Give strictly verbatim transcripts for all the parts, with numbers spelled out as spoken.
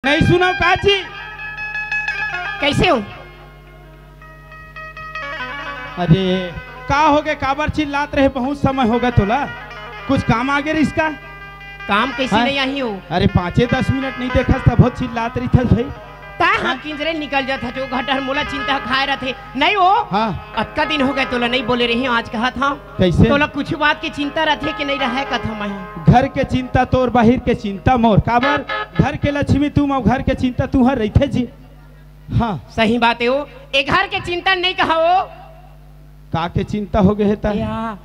नहीं सुनव का जी? कैसे हो? अरे, का हो गए, काबर चिल्लात रहे? बहुत समय हो गए तोला, कुछ काम आगे रहिस का? काम कैसे हाँ? नहीं आही हो? अरे, पाँचे दस मिनट नहीं देखस, तब बहुत चिल्लात रहिथस भाई। ता हाँ, हाँ? किंजरे निकल जात हे, जो घर डहर मोला चिंता खाए रहत हे। नहीं हो? हाँ। अतका दिन हो गए तोला नहीं बोले रही, आज कहा था। कैसे? तोला कुछ बात की चिंता रहत हे कि नहीं रहे, कथा मैं। घर के चिंता तोर, बाहिर के चिंता मोर। काबर? घर के लक्ष्मी तुम, अउ घर के चिंता तुहर रहिथे जी। हाँ। सही बात हे हो, ए घर के चिंता नहीं कहा हो। का के चिंता हो गए हे ता? या,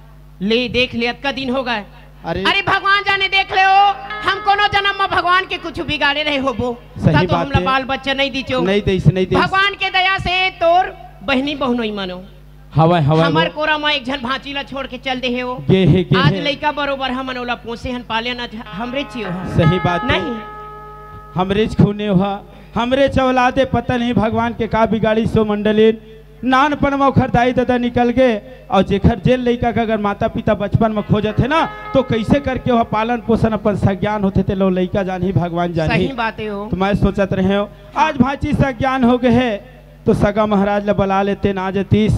ले देख ले, अतका दिन हो गए। अरे। अरे भगवान जाने देख ले हो, हम कोनो जन्म में भगवान के कुछ बिगाड़े रहे होबो। सही ता तो बात हमला हे। बाल बच्चा नहीं दीचो। नहीं देस, नहीं देस। भगवान के दया से तोर बहनी बहनोई मनो। हवय, हवय हमर वो। कोरा में एक झन भांची ला छोड़ के चल दे हे हो। गे हे, गे आज हे। लइका बरोबर हमन ओला पोसे हन, पाले हन, आज हमरे चियो हन। सही बात हे। नहीं। हमरेच खूने हो, हमरेच औलाद ए, पता नहीं भगवान के का बिगाड़िस ओ मंडली। नानपन म ओखर दाई ददा निकल गे, अउ जेखर जेन लइका के अगर माता पिता बचपन म खोजत हे ना, तो कैसे करके ओह पालन पोषण अपन सज्ञान होथे, तेला ओ लइका जानही, भगवान जानही। सही बात हे हो। तो मैं सोचत रहे हो, आज भांची सज्ञान हो गए हे, तो सगा महाराज ला बला लेतेन, आ जतिस।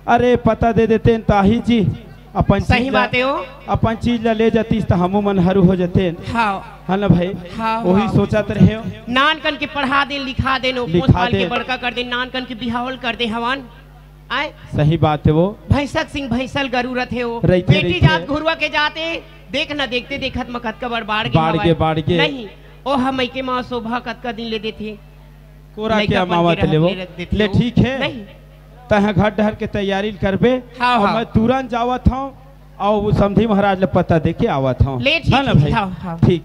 अरे पता दे देतेन, तो आही जी। अपन सही चीज ला, बात हे हो। अपन चीज ला ले जातिस त हमू मन हरू हो जातेन। हाँ। है ना भाई? हाँ, वही हाँ। सोचत रहे हो। नानकन के पढ़ा दे, लिखा दे, नो लिखा पोस पाल के दे। बड़का कर दे, नानकन के बिहावल कर दे हवन। आय? सही बात हे वो। भैंसक सिंह भैंसल गरू रथे हो। रहिथे, बेटी रहिथे। जात घुरुवा के जाते, देख ना देखते देखत म कतका बड़ बाढ़ गे बाढ़ हवय। गे, बाढ़ गे। नहीं, ओ हमई के माँ शोभा कतका दिन ले देथे। कोरा के लइका पन अमावत के ले वो। रहत ले ले रख देथे ले हो। ठीक हे। नहीं। तैं घर डहर के तैयारी ल करबे। हाँ, अउ हाँ। मैं तुरंत जावत हूँ अउ समधी महाराज ले पता दे के आवत हूँ। ले ठीक हे ना हे, भाई? हाँ, हाँ। ठीक।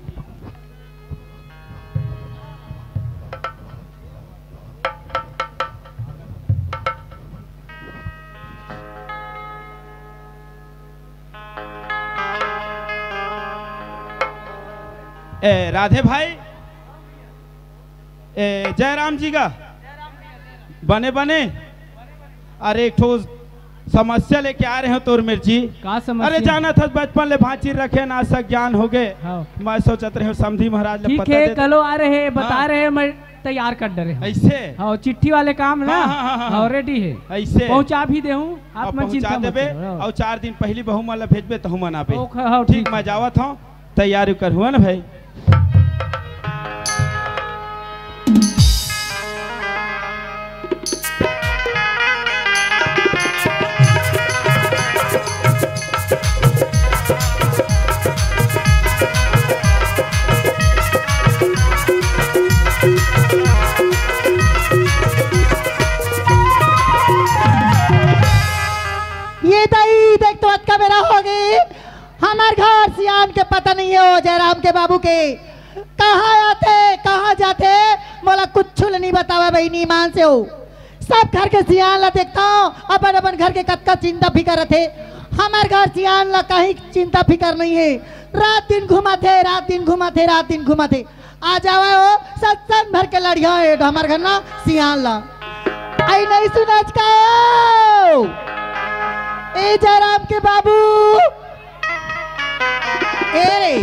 ए, राधे भाई, ए, जयराम जी का बने बने। अरे, एक ठो समस्या लेके आ रहे हो तोर मेर जी। का समस्या? अरे, जानत हस बचपन ले भांची रखे ना, सज्ञान हो गए। हाँ। मैं सोचत रहे हो समधी महाराज ले ठीक पता हे, दे दे। कलो आ रहे, बता हाँ। रहे, मैं तैयार कर डरे हूँ। ऐसे? हाँ, चिट्ठी वाले काम ना। हाँ, हाँ, हाँ, हाँ, हाँ। हाँ, ready हे। ऐसे? पहुँचा भी दे हूँ, आप अउ मन चिंता पहुँचा मत देबे, करो। हाँ। अउ चार दिन पहली बहू मन ला भेजबे, तहू मन आबे। ओ, ख-, हाँ, ठीक, ठीक मैं हे। जावत हूँ, तैयारी करहूँ ना भाई। ये दाई, देख तो अतका बेरा हो गई, हमर घर सियान के पता नहीं हे, ओ जयराम के बाबू के। कहाँ आथे, कहाँ जाथे, मोला कुछ ल नहीं बतावे बहिनी, ईमान से हो। सब घर के सियान ला देखथंव, अपन अपन घर के कतका चिंता फिकर रथे। हमर घर सियान ला कहीं चिंता फिकर नहीं हे। रात दिन घुमाथे, रात दिन घुमाथे, रात दिन घुमाथे। आ जावा हो, सत्संग भर के लड़िया हे, हमर घर ना सियान ला। आई नहीं सुनच का? ए जयराम के बाबू, ए रे,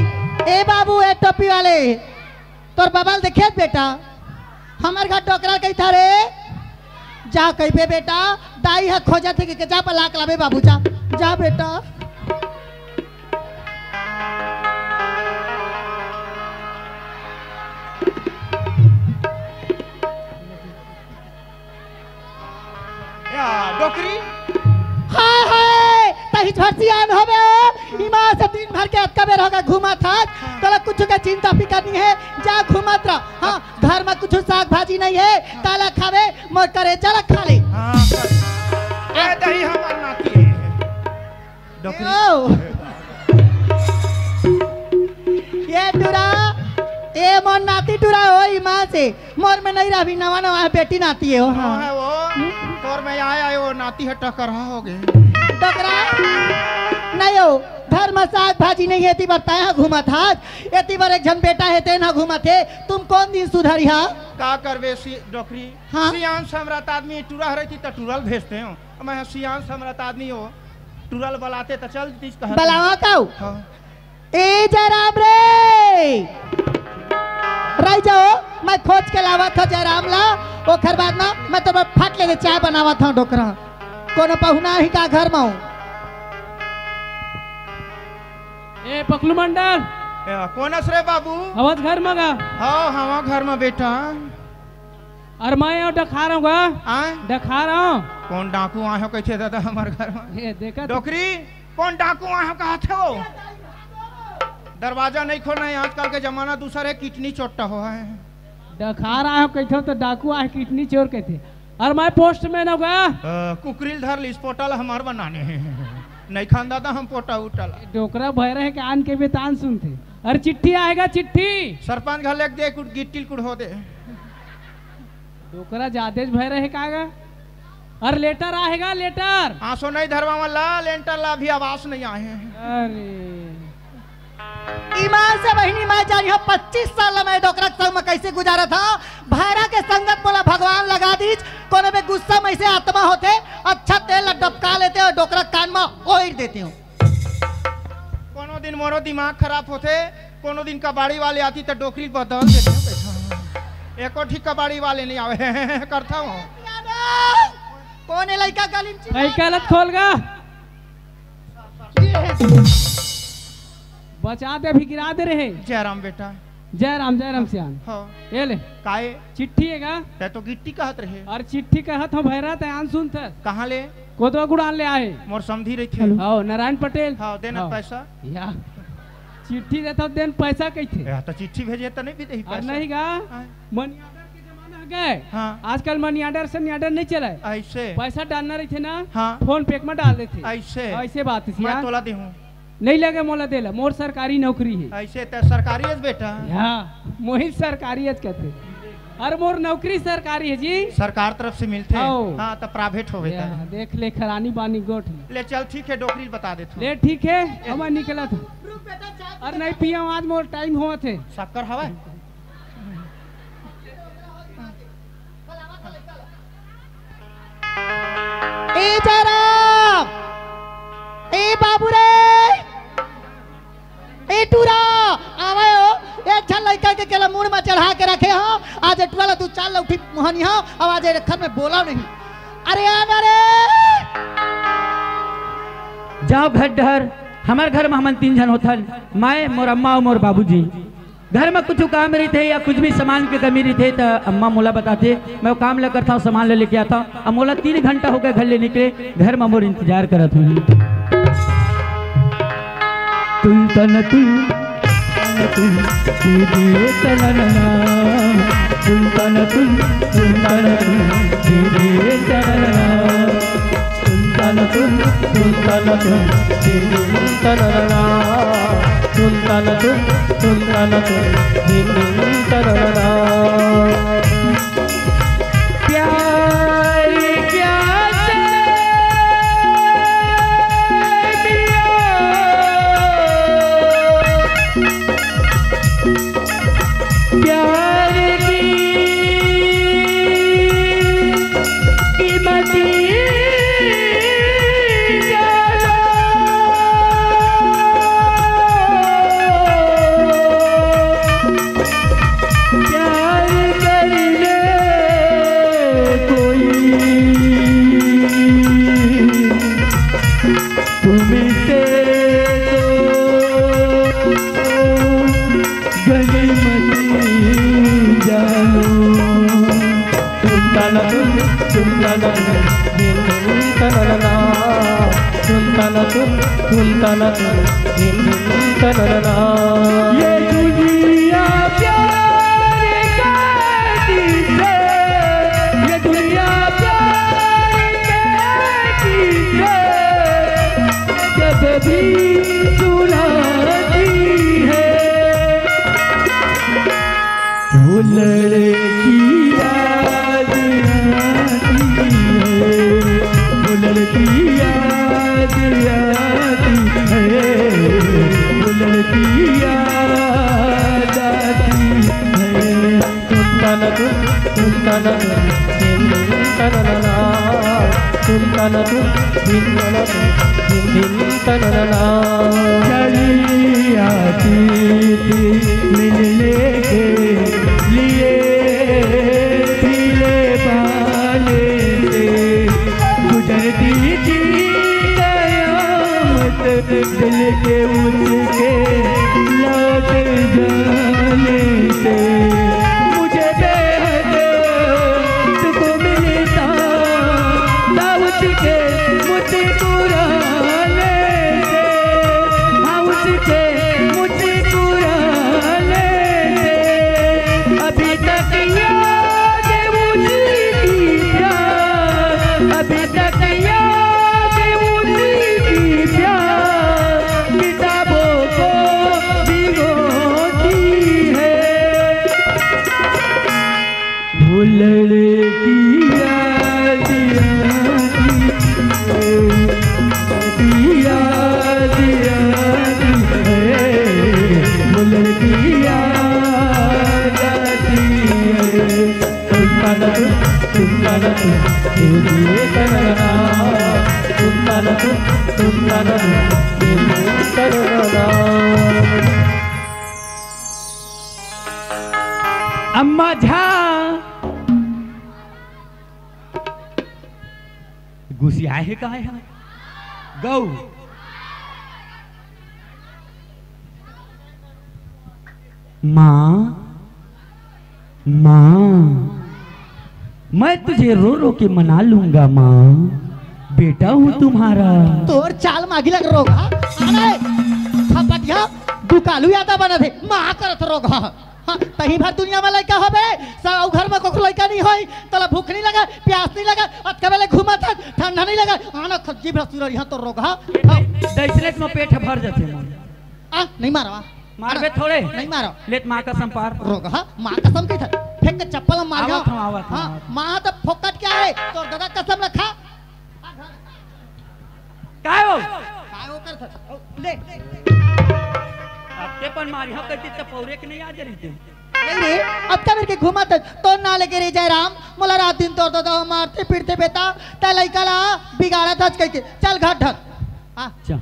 ए बाबू, ए टोपी वाले, तोर बबा ल देखे बेटा, हमर घर डोकरा कहिथा रे। जा कहिबे बेटा, दाई ह खोजत हे के, जा बला के लाबे बाबू, जा, जा बेटा। या, डोकरी। हाय, हाय, तही झरसियान होबे हो। ईमान से दिन भर के अतका बेर होगे घूमत हस, तोला कुछ के चिंता फिकर नहीं हे, जा घूमत रह। हाँ, घर में कुछ साग भाजी नहीं हे, काला खावे, मोर करेजा ला खा ले। हाँ, ए दही हमर नाती हे। डोकरी। ओ। ये टुरा, ए मोर नाती टुरा हो, ईमान से। मोर में नहीं रहबी, नवा नवा हे, बेटी नाती हे हो, हाँ। हाँ, है वो। तोर में आय आय वो नाती हे, टकरहा हो गए। टकरहा? नहीं हो, घर में साग भाजी नहीं हे, एती बर तैं हा घूमत हस, एती बर एक झन बेटा हे, तेन हा घूमत हे, तुम कौन दिन सुधरिहा? का करबे सी-, डोकरी? हाँ। सियान समरत आदमी टुरा रहिती त टुरा ल भेजतेंव। मैं हा सियान समरत आदमी हो, टुरा ल बलाते त चल दिस कहत। बलावा काऊ? हाँ। ए जयराम रे, रह जाओ, मैं खोज के लावत हूँ जयराम ला, ओखर बाद ना मैं तो फट ले चाय बनावत हूँ डोकरा। कोनो पहुना ही का घर में? ए पकलू मंडल। ए, कोन अस रे बाबू? हवत घर में गा? हाँ, हवा घर में बेटा। अरे मैं अउ डखार हूँ गा। आय? डखार हूँ। कोन डाकू आय हो कहिथे दादा हमर घर में? ए, देखा तो। डोकरी, कोन डाकू आय हो कहत हो? दरवाजा नहीं खोलना है, आजकल के जमाना दूसर है, किडनी चोट्टा हो है। डखार आय हो कहिथे तो डाकू आय, किडनी चोर कहिथे। अरे मैं पोस्टमैन हूँ गा। अ, कुकरी ल धर लिस, पोटा ल हमार बनाने हे। नहीं खान दादा हम पोटा उटा ला। डोकरा भय रहे के आन के बेतान सुनथे। अरे चिट्ठी आय गा, चिट्ठी। सरपंच घर लेके दे, कुछ गिट्टी ल कुछ हो दे। डोकरा जादेच भय रहे का गा? अरे लेटर आय गा, लेटर। आंसू नहीं धरवावा ला, लेंटर ला, अभी आवास नहीं आए हैं। अरे। ईमान से बहिनी, मैं जानी हूँ, पच्चीस साल मैं डोकरा के संग में कैसे गुजारा था। भैरा के संगत मोला भगवान लगा दीज। कोनो में गुस्सा में से आत्मा होथे, अच्छा तेल ला डबका लेते अउ डोकरा कान में ओढ़ देते हूँ। कोनो दिन मोरो दिमाग खराब होथे, कोनो दिन कबाड़ी वाले आथे त डोकरी बदल देथे। एको ठी कबाड़ी वाले नहीं आवे। करता हूँ। कोन ए लइका गली में चिल्ला कई गलत खोल गा। बचा दे, अभी गिरा दे रहे। जयराम बेटा। जयराम, जयराम सियान। हाँ। ये ले। काहे? चिट्ठी हे गा? तै तो गिट्टी कहत रहे। अरे चिट्ठी कहत हूँ भैरा, तै आन सुन त। कहाँ ले? कोदवा गुड़ान ले आए। मोर समधी रहिथे। हाँ, नारायण पटेल। हाँ, देना हाँ। पैसा। या। चिट्ठी देता हूँ, देन पैसा कहिथे। या, तो चिट्ठी भेजे तो नहीं भी देही अरे पैसा। नहीं गा। हाँ। मनी ऑर्डर के जमाना हो गए। हाँ। आजकल मनी ऑर्डर से ऑर्डर नहीं चलाए। ऐसे? पैसा डालना रहिथे ना, हाँ। फोन पे में डाल देथे। ऐसे? ऐसे बात हे मैं सियान। तोला देहूँ। नहीं लगे मोला देला, मोर सरकारी नौकरी हे। ऐसे त सरकारी हे बेटा। हाँ, मोही सरकारी हे कहथे। अरे मोर नौकरी सरकारी हे जी। सरकार तरफ से मिलथे। आओ। हाँ, त प्राइवेट होवे या, त। देख ले खरानी बानी गोठ में। ले चल ठीक हे, डोकरी ल बता देथों। ले ठीक हे, हम निकलत हन। अरे नहीं पिया, आज मोर टाइम होवत हे। शक्कर हवय? ए जयराम, ए बाबू रे, ए टूरा, आवे हो। एक झन लइका के केला मूड़ में चढ़ा के रखे हो, आज ए टूरा ला दू चार लौठी मुहनी हो, अब आज ए रखन में बोला नहीं। अरे आ ना रे। जाओ घर डहर, हमर घर में हमन तीन झन होथन, मैं, मोर अम्मा अउ मोर बाबूजी। घर में कुछ काम रहिथे या कुछ भी सामान के कमी रहिथे त अम्मा मोला बताथे, मैं वो काम ल करथव, सामान ल लेके आथव। अब मोला तीन घंटा हो गए घर ले निकले, घर में मोर इंतजार करत होही। तुन तन तुन, तन तुन, दीदी तननना। तुन तन तुन, तुन तन तुन, दीदी तननना। तुन तन तुन, तुन तन तुन, दिन दिन तननना। तुन तन तुन, तुन तन तुन, दिन दिन तननना। प्यार क्या से मिला? प्यार की कीमत जानो। प्यार कर ले कोई तुमसे तो गली मत जानो। तुम तन तुम, तुम तन तुम, दिन तुम तन ना। तुम तन तुम, तुम तन तुम, दिन तुम तन ना। ये दुनिया प्यार का दीप है, ये दुनिया प्यार का दीप है। जब भी सुनाती है, वो लड़की याद आती है, वो लड़की याद आती है, वो लड़की याद आती है। तुम तन तुम, तुम तन तुम, दिन दिन तन नना। तुम तन तुम, दिन तन तुम, दिन दिन तन नना। चली आती थी मिलने के, लिए पीले बाले से गुजरती थी कयामत, दिल के उसके लौट जाने से मुझे बेहद सुकून मिलता था उसके मुस्कुराने से, हाँ, उसके मुस्कुराने से। अभी तक याद उसकी प्यार, अभी तक याद उसकी प्यार किताबों को भिगोती है। वो लड़की याद आती है, याद आती है, वो लड़की याद आती है। तुम ताना तुम, तुम ताना तुम, तुम ये करना। तुम ताना तुम, तुम ताना तुम, तुम ये करना। अम्मा झा। गुसियाए हे काय हे? गऊ। माँ, माँ, मैं तुझे रो रो के मना लूंगा माँ, बेटा हूँ तुम्हारा। तोर चाल मागी लग रोगहा। अरे, खपटिया, दुकालू यादा बनत हे, माँ करत रोगहा। हाँ, तहीं भर दुनिया में लइका होबे, सब घर में कोखरो लइका नहीं होई, तोला भूख नहीं लगे, प्यास नहीं लगे, अतका बेले घूमत हस, ठंडा नहीं लगे, आना खज्जी भर सुरर यहाँ तो रोगहा। हाँ। दइसनेच में पेट भर जाथे मोर। आ, नहीं मारो, आ। मारबे थोड़े। नहीं मारो। लेत माँ कसम पार। रोगहा, माँ कसम के था। फेंक के चप्पल में मार आवत जाओ। हूँ, आवत हूँ, हाँ, आवत हूँ। माँ तो फोकट क्या है? तोर दादा कसम रखा। काय हो? काय हो कर था? ले। अब के पन मारी हो कहती तो पौरे के नहीं आ जरी थे। नहीं रे, अब तब के घूमत तो ना लगे रे जयराम, मोला रात दिन तोर दादा मारथे पीटथे बेटा, तैं लइका ला बिगाड़त हस कहिके। चल घर ढक। आ। अच्छा।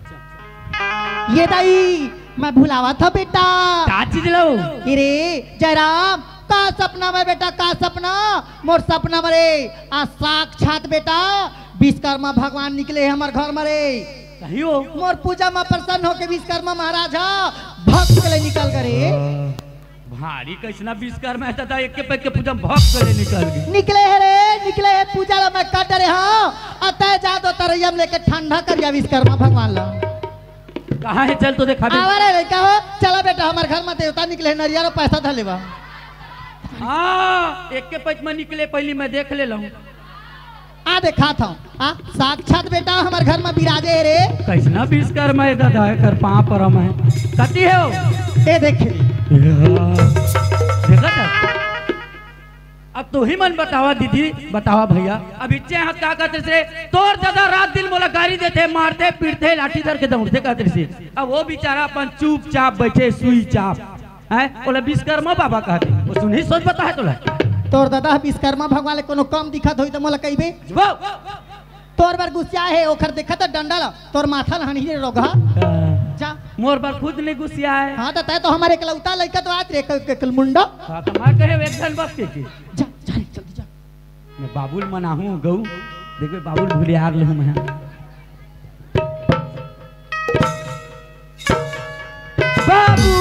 ये दाई, मैं भुलावत हंव बेटा। का चीज लो? ए रे, जयराम, का सपना में बेटा, का सपना? मोर सपना में रे, आ साक्षात बेटा, विश्वकर्मा भगवान निकले हे हमर घर में रे। सही हो। मोर पूजा में प्रसन्न होके विश्वकर्मा महाराज ह भक्त ले निकल करे। भारी कइसना विश्वकर्मा हे दादा, एक के पैक के पूजा में भक्त ले निकल गए। निकले हे रे, निकले हे पूजा ला मैं कर डरे हंव। अतः जा दो तरैया में लेके ठंडा कर जा विश्वकर्मा भगवान ला। कहाँ हे? चल तो देखा दे। आवा रे लइका हो, चला बेटा, हमर घर में देवता निकले हे, नरिया रो पैसा धले बा। हाँ, एक के पैक में निकले, पहली मैं देख ले लूँ। आ देखा था, आ साक्षात बेटा हमर घर में बिराजे हे रे। कइसना विश्वकर्मा हे दादा, एकर पाँव परम हे। कति हे हो? ए देख। देखा था? अब तू ही मन बतावा दीदी, बतावा भैया, अब इच्चे हाथ का कहते से, तोर दादा रात दिन मोला गारी देथे, मारथे, पीटथे, लाठी धर के दौड़थे कहते से। अब वो बेचारा अपन चुपचाप बैठे, सुई चाप, हैं? ओला विश्वकर्मा बाबा कहते, वो सुनही सोच बताहे तोला। तोर दादा विश्वकर्मा भगवान ले कोनो कम दिखत होई त मोला कहिबे। वो तोर बर गुस्सा हे, ओखर देखत डंडा ला, तोर माथा ल हनही रे रोगहा। हाँ। जा। मोर बर खुद नहीं गुस्सा हे। हाँ, त तैं तो हमर एकलौता लइका तो आत रे, क-, क-, कल मुंडा। हाँ, त मैं कहे एक घन बस के, के। जा, जा रे, जल्दी जा। मैं बाबुल मनाहूँ गऊ, देखबे बाबुल भूलियार लहूँ मैं। बाबू!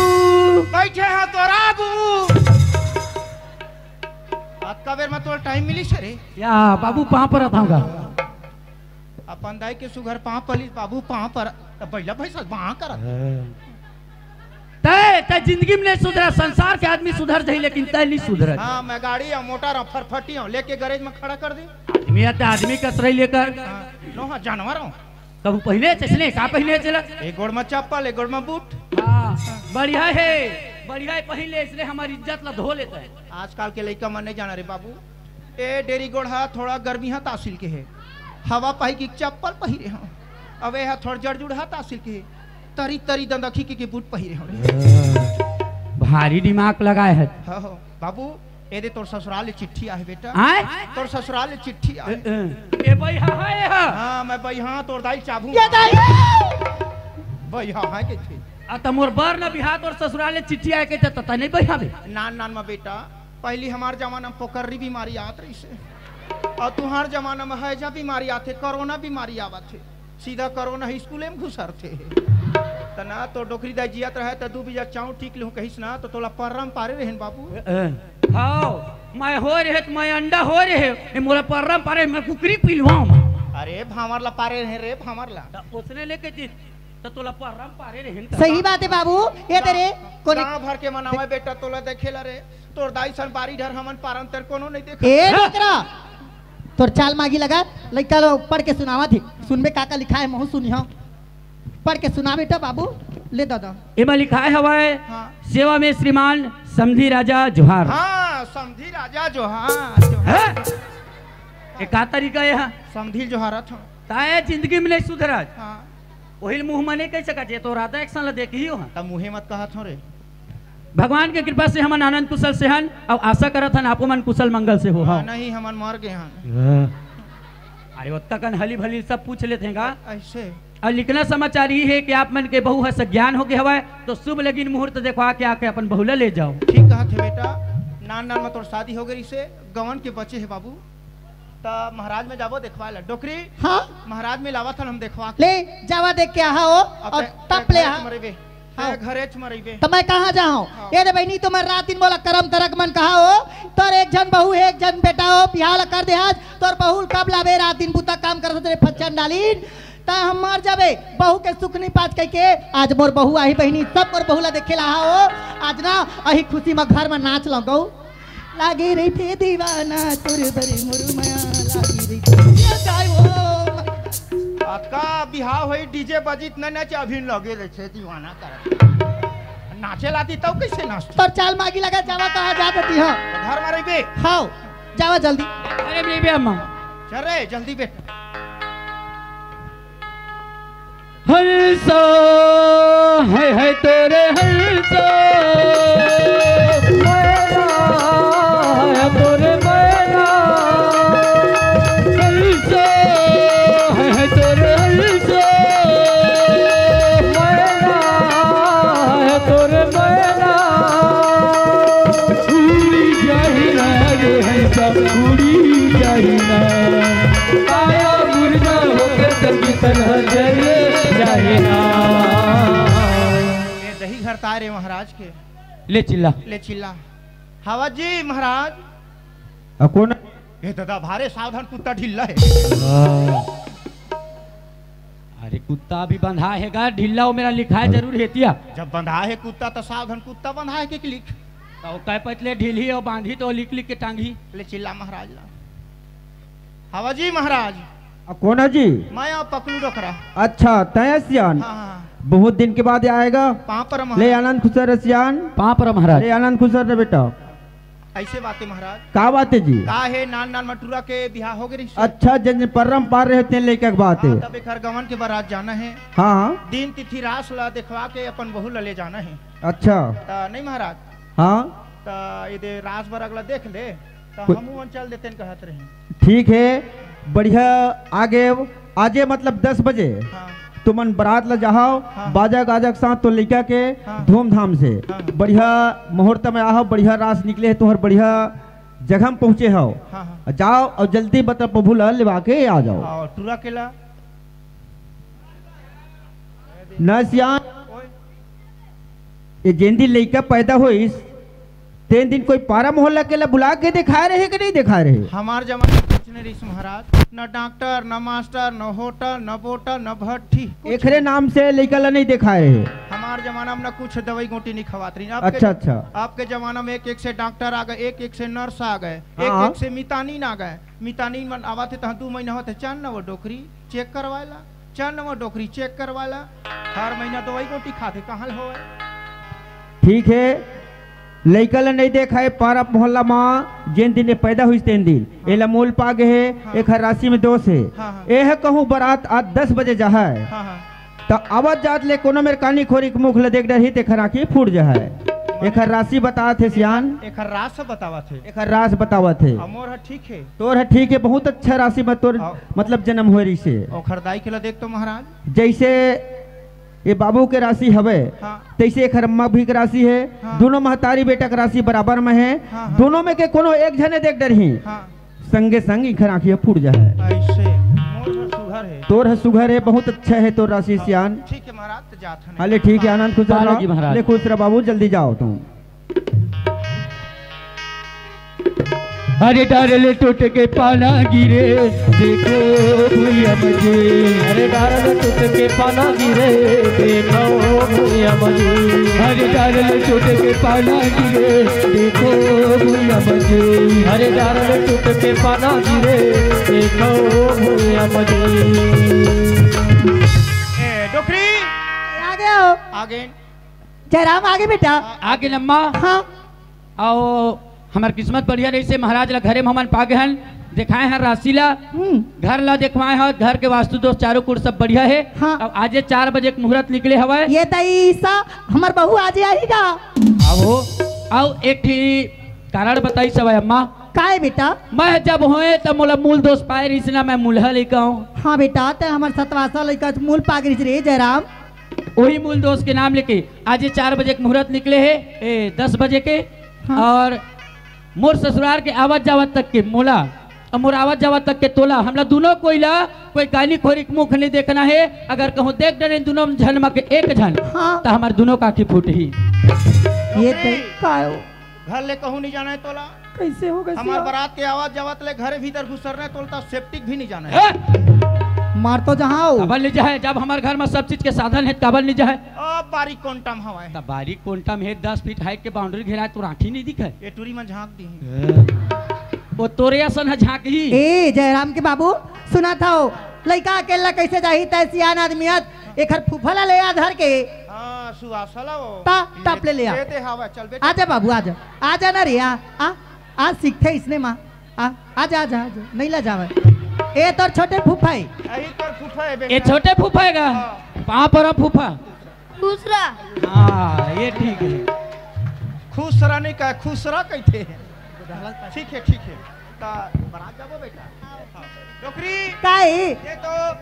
बैठे हा तोर आगू। अतका बेर में तोर टाइम मिलिस रे। या बाबू पाँव परत हंव गा। अपन दाई के सुघर पाँव पलिस बाबू पाँव पर, त बइला भैंसा बाँ करत। तैं, तैं जिंदगी में नहीं सुधरा, संसार के आदमी सुधर जाही, लेकिन तैं नहीं सुधरा। हाँ, मैं गाड़ी हंव, मोटर हंव, फरफटी हंव, लेके गैरेज में खड़ा कर दे। आदमी हे त आदमी कस रही लेकर। हाँ, नो हाँ, जानवर हंव। कभू पहिने चसने, का पहिने चला? एक गोड़ में चप्पल, एक गोड़ में बूट। हाँ, बढ़िया हे, बढ़िया हे, पहिन ले, इसने हमर इज्जत ला धो लेता हे। आजकल के लइका मन नहीं जाना रे बाबू। ए डेरी गोड़ हा थोड़ा गर्मी हा तासिल के हे। हवा पाही की चप्पल पहिरे हंव। अब ए हा थोड़ा जड़जुड़ हा तासिल के हे। तरी तरी दंदखी के, के बूट पहिरे हंव रे। भारी दिमाग लगाए हे। हाँ हो, बाबू, ए दे तोर ससुराल ले चिट्ठी आहे बेटा। आय? तोर ससुराल ले चिट्ठी आहे। ए, ए। ए बइहा हा, ए हा। हाँ, मैं बइहा, तोर दाई चाबू। ये दाई। बइहा हा के थे। आ त मोर बर न बिहा तोर ससुराल ले चिट्ठी आए के त तैं नहीं बइहा बे। नान नान में बेटा, पहिली हमार जमाना म पोकर्री बीमारी आत रहिसे, अउ तुंहर जमाना म हैजा बीमारी आथे, कोरोना बीमारी आवत हे। सीधा कोरोना ह स्कूले म घुसरथे। त ना तो डोकरी दाई जियत रहय त दू बीजा चांउर टीक लेहूं कहिस ना, त तोला पर्रा म पारे रहेन बाबू। ए, ए, हाव, मैं होय रहे त मैं अंडा होय रहे, ए मोला पर्रा म पारे, मैं कुकरी पिलवांव मैं। अरे भांवर ला पारे रहे रे, भांवर ला। त ओसने लेके जी, त तोला पर्रा म पारे रहेन त। सही बात हे बाबू, ए दे रे, कोने गांव भर के मनावय बेटा तोला देखे ला रे, तोर दाई सन बारी डहर हमन पारन तेर कोनो नइ देखा। ए डोकरा, तोर चाल मागी लगा, लइका लो पढ़ के सुनावत हे, सुनबे का का लिखाय हे महूं सुनिहंव। पढ़ के सुना बेटा बाबू, ले दादा। एमा लिखाय हवय, हाँ। सेवा में श्रीमान समधी राजा जोहार। हाँ, समधी राजा जोहार, जोहार। हैं? ए का तरीका ए हा? समधी ल जोहारत हंव। त ए जिंदगी म नइ सुधरस। हाँ। ओही ल मुंह म नइ कहि सकत, ए तो राधा एक्शन ल देखही हो। त मुंहे मत कहत हंव रे। भगवान के कृपा से हमन आनंद कुशल से हन, अउ आशा करत हन आपो मन कुशल मंगल से होहव। हाँ, नहीं, हमन मर गे हन। हाँ। अरे ओतका कन हली भली सब पूछ लेथे गा। अइसे। अउ लिखना समाचार ये हे कि आप मन के बहू ह सज्ञान होगे हवय, त शुभ लगिन मुहूर्त देखवा के आके अपन बहू ला ले जाव। ठीक कहत हे बेटा, नान नान म तोर शादी होगे रहिसे, गवन के बचे हे बाबू। त महाराज में जाबो देखवाय ला। डोकरी, हाँ? महाराज में लावत हन हम देखवा के। ले, जावा देख के आहा हो, अब अउ तै, तब तै ले घरे आहा। च मरइबे। हाँ। तै घरे च मरइबे। त मैं कहाँ जाहूँ? हाँ। ए रे बहिनी, तुमन रात दिन मोला करम तरक मन कहा हो। तोर एक झन बहू हे, एक झन बेटा हो, बिहाव ला कर दे आज। तोर बहू ल कब लाबे, रात दिन बुता काम करत रे फच्चन डालिन। त हम मर जाबे, बहू के सुख नइ पाच कहिके। आज मोर बहू आही बहिनी, सब मोर बहू ला देखे ला आहा हो। आज ना अही खुशी म घर म नाच लंव गऊ। लागे रहिथे दीवाना तोर बर मोर मया लागे रहिथे। ये काय हो? अतका बिहाव होई, डीजे बजित न नाचे, अभी लगे रहिथे दीवाना करत। नाचे लाती तब कइसे नाचती? तोर चाल मागी लगा जावा कहाँ जात हती, हाँ? घर म रहिबे। हाव, जावा जल्दी। अरे बेबे अम्मा। चल रे, जल्दी बेटा। हंसा है, है तोरे हंसा, मैना है तोरे मैना। हंसा है, है तोरे हंसा, मैना है तोरे मैना। उड़ी जाही ना रे हंसा, उड़ी जाही ना। काया मुर्दा होके संगी तरह जल जाए ना। ए दही घर ताय रे महाराज के। ले चिल्ला। ले चिल्ला। हवा जी महाराज। अ, कोन? ए दादा, भारे सावधान, कुत्ता ढिल्ला हे। हाँ। अरे कुत्ता अभी बंधा हे गा, ढिल्ला ओ मेर लिखाय अरे। जरूर हे तिया। जब बंधा हे कुत्ता त सावधान, कुत्ता बंधा हे के लिख। त ओ काय पतले ढिल्ही अउ बांधी त लिख लिख के टांगही। ले चिल्ला महाराज ला। हवा जी महाराज। अ, कोन हे जी? मैं अउ पकलू डोकरा। अच्छा, तैं सियान। हाँ, हाँ, हाँ। बहुत दिन के बाद आय गा। पाँव परम ले महाराज। आनंद खुसर सियान। पाँव परम महाराज। ले आनंद खुसर रे बेटा। अइसे बात हे महाराज। का बात हे जी? का हे, नान नान म टूरा के बिहाव होगे रहिसे। अच्छा, जेन जेन पर्रा म पारे रहे तेन लइका के बात हे। हाँ, तब एकर गवन के बरात जाना हे। हाँ, हाँ। दिन तिथि रास ला देखवा के अपन बहू ला ले जाना हे। अच्छा। त नहीं महाराज। हाँ। त एदे रास बरग ला देख ले, त कोई हमू मन चल देतेन कहत रही। ठीक हे, बढ़िया। आगे आजे मतलब दस बजे हाँ। तुमन बरात ला जाहव, हाँ। बाजा गाजा के साथ तो लइका के हाँ। धूमधाम से हाँ। बढ़िया मुहूर्त में आहव, बढ़िया रास निकले हे तुंहर, बढ़िया जगह में पहुँचे हव। हाँ, हाँ। जाव अउ जल्दी बता प्रभु ला लेवा के आ जाव। हाँ, टूरा के ला। न सियान, ओए। ये जेन दिन लइका पैदा होइस, तेन दिन कोई पारा मोहल्ला के ला बुला के देखाय रहे कि नहीं देखाय रहे? हमार जमाना कुछ नहीं रहिस महाराज, न डॉक्टर, न मास्टर, न होटल, न बोतल, न भट्ठी, कुछ एखरे नहीं। नाम से लइका ला नहीं देखाय रहे। हमार जमाना में न कुछ दवाई गोटी नहीं खवात रही। आपके अच्छा, अच्छा। आपके जमाना में एक एक से डॉक्टर आ गए, एक एक से नर्स आ गए, एक हाँ। एक से मितानिन आ गए। मितानिन मन आवत हे तहाँ दू महीना होत हे, चल न वो डोकरी चेक करवाय ला। चल न वो डोकरी चेक करवा ला, हर महीना दवाई गोटी खाथे, कहाँ ले होवय? ठीक हे, लइका ल नइ देखाय पारा मोहल्ला म, जेन दिन ये पैदा होइस तेन दिन। हाँ। एला मोल पा गे हे, हाँ। एखर राशि में दोष हे। हाँ, हाँ। एह कहूँ बरात आज दस बजे जाहय। हाँ, हाँ। त आवत जात ले कोनो मेर कानी खोरी के मुख ल देख डरही, तेखर आँखी फूट जाहय। एखर राशि बतावत हे सियान। एखर रास बतावत हे। एखर रास बतावत हे। अ, मोर ह ठीक हे। तोर ह ठीक हे, बहुत अच्छा राशि म तोर हाँ। मतलब जन्म होय रहिसे। ओखर दाई के ल देख तो महाराज। जइसे ये बाबू के राशि हवे, हाँ। तैसे एखर अम्मा भी के राशि हे। हाँ। दोनों महतारी बेटा के राशि बराबर में हे। हाँ, हाँ। दोनों में के कोनो एक झने देख डरही, हाँ। संगे संग इखर आँखिया फूट जाए। ऐसे मोर ह सुघर हे। तोर ह सुघर हे, बहुत अच्छा हे तोर राशि, हाँ, सियान। ठीक हे महाराज, तो जात हन। हाँ, ले ठीक हे, आनंद खुश रह। बालाजी महाराज। ले खुश रह बाबू, जल्दी जाओ तुम। अरे डारल टूट के पाना गिरे, देखो भुइया मजे। अरे डारल टूट के पाना गिरे, देखो भुइया मजे। अरे डारल टूट के पाना गिरे, देखो भुइया मजे। अरे डारल टूट के पाना गिरे, देखो भुइया मजे। ए, डोकरी। आगे आओ। आगे। जयराम, आगे बेटा। आगे लम्मा। हाँ। अउ हमर किस्मत बढ़िया रहिसे, महाराज ला घरे म हमन पा गे हन, देखाए हन राशि ला, हम्म। घर ला देखवाए हन, घर के वास्तु दोष चारों कुर सब बढ़िया हे। हाँ। अउ आजे चार बजे के मुहूर्त निकले हवय। ये तईसा हमर बहू आजे आही गा। अउ एक ठी कारण बताइस हवय अम्मा। काय बेटा? मैं जब होए त मोला मूल दोष पाए रहिस ना, मैं मूलहा लइका हूँ। हाँ बेटा, ते हमर सतवासा लइका मूल पाग रहिस रे जयराम। वही मूल दोष के नाम लेके आज ये चार बजे के मुहूर्त निकले हे, ए, दस बजे के। हाँ। और मोर ससुरार के आवत जावत तक के मोला और मोर आवत जावत तक के तोला, हमला दोनों कोई ला कोई गाली खोरी के मुख नहीं देखना हे। अगर कहूँ देख डरे दोनों झन म के एक झन, हाँ। त हमर दोनों का आँखी फूटही। ये तो कायो। घर ले कहूँ नहीं जाना हे तोला। कैसे होगा हमार सिया? बारात के आवत जावत ले घरे भीतर घुसरना हे तोला त सेप्टिक भी नहीं जाना हे। ए! मार तो जहाँ हो। काबर नहीं जाए, जब हमार घर में सब चीज के साधन हे, काबर नहीं जाए? अब बारीक कोंटम हवा हे। त बारीक कोंटम हे, दस फीट हाइट के बाउंड्री घेरा हे, तो राठी नहीं दिखे। ये टूरी में झांक दी। ए, वो तोरे असन ह झांकही। ए, जयराम के बाबू, सुना था हो, लइका अकेला कैसे जाही, तय सियान आदमी हत, एखर फूफा ला ले आ धर के। हाँ, सुहासा ला वो। ता, टप ले ले आ। ये दे हवा, चल बेटा। आजा बाबू, आजा। आजा ना रे, आ, आ, आ सीखथे इसने माँ। आ, आजा, आजा, आजा। नहीं ला जावे। ए तोर छोटे फूफा हे। यही तोर फूफा हे बेटा। ये छोटे फूफा हे गा? हाँ। पाँव पर फूफा। दूसरा। हाँ, ये ठीक हे। खुश रह नहीं कहे, खुश रह कहते हैं। ठीक हे, ठीक हे। ता बरात जाबो बेटा। हाँ। डोकरी। का हे? ये तो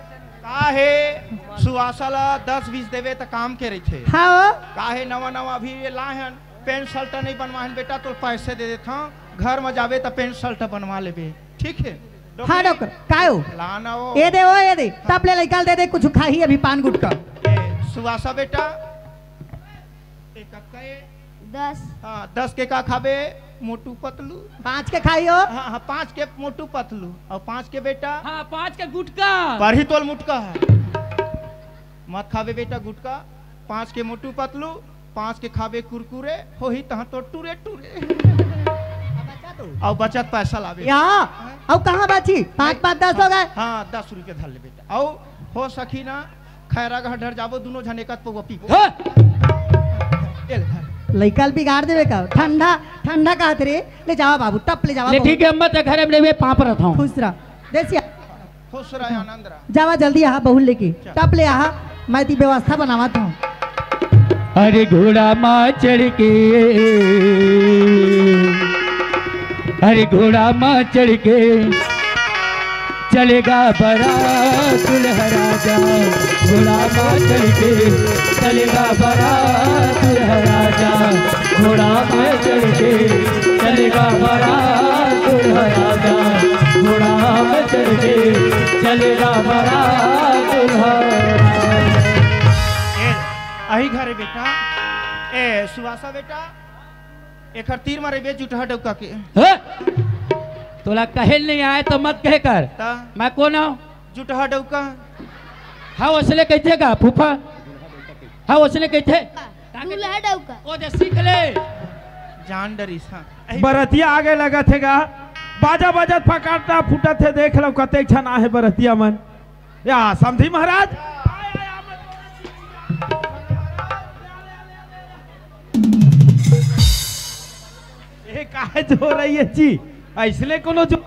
का हे, सुहासा ला दस बीस देवे त काम के रहिथे। हाँ। का हे, नवा नवा अभी ये लाए हन, पैंट शर्ट नहीं बनवाए हन बेटा, तो पैसे दे देत हूँ, घर में जाबे त पैंट शर्ट बनवा लेबे, ठीक हे? हाँ डोकरी, का हो? लाना हो। ये दे, ओ ये दे, टप ले लइका ल दे दे, कुछ खाही अभी पान गुटखा। ए, सुहासा बेटा, एक कक्का ए? दस। हाँ, दस के का खाबे? मोटू पतलू। पाँच के खाई हो? हाँ, हाँ, पाँच के मोटू पतलू। और पाँच के बेटा? हाँ, पाँच के गुटखा। पढ़ी तोल मुटका हे। मत खाबे बेटा गुटखा। पाँच के मोटू पतलू, पाँच के खाबे कुरकुरे, होही तहाँ तो टूरे टूरे। और बचत पैसा लाबे। या, हाँ? और कहाँ बाची? पाँच, पाँच, दस हो गए। हाँ, दस रुपये धर ले बेटा। और हो सकी ना, खैरा घर डर जाबो, दोनों झने कत पौवा पीबो। हाँ। ए ले, धर। लइका ल बिगाड़ देबे का? ठंडा, ठंडा कहत रे, ले जावा बाबू, टप ले जावा ले बाबू। ठीक हे, अम्मा, ते घरे में लेबे, पाँव परत हूँ। खुश रह। देसिया। खुश रह, आनंद रह। जावा जल्दी आहा, बहू लेके। चल। टप ले आहा, मैं ती व्यवस्था बनावत हूँ। अरे घोड़ा मा चढ़ के, अरे घोड़ा मा चढ़ के, चलेगा बरात दुल्हा राजा, घोड़ा मा चढ़ के, चलेगा बरात दुल्हा राजा, घोड़ा मा चढ़ के, चलेगा बरात दुल्हा राजा, घोड़ा मा चढ़ के, चलेगा बरात दुल्हा राजा। ए, अही घरे बेटा, ए, सुवासा बेटा, एखर तीर मारे बे जुटहा डौका के। हे? तोला कहे नहीं आए तो मत कहे कर। ता? मैं कौन हूँ? जुटहा डौका। हाँ, ओसने कहिथे का, फूफा? हाँ, ओसने कहिथे? दूल्हा डौका। ओ दे सीख ले। जान डरिस, हाँ। बरतिया आगे लगत हे गा। बाजा बजत फकाटा फूटत हे, देख लो कतेक झन आहे बरतिया मन। या, समधी महाराज। ए, काहे जो रही है जी? ऐसने कोनो जो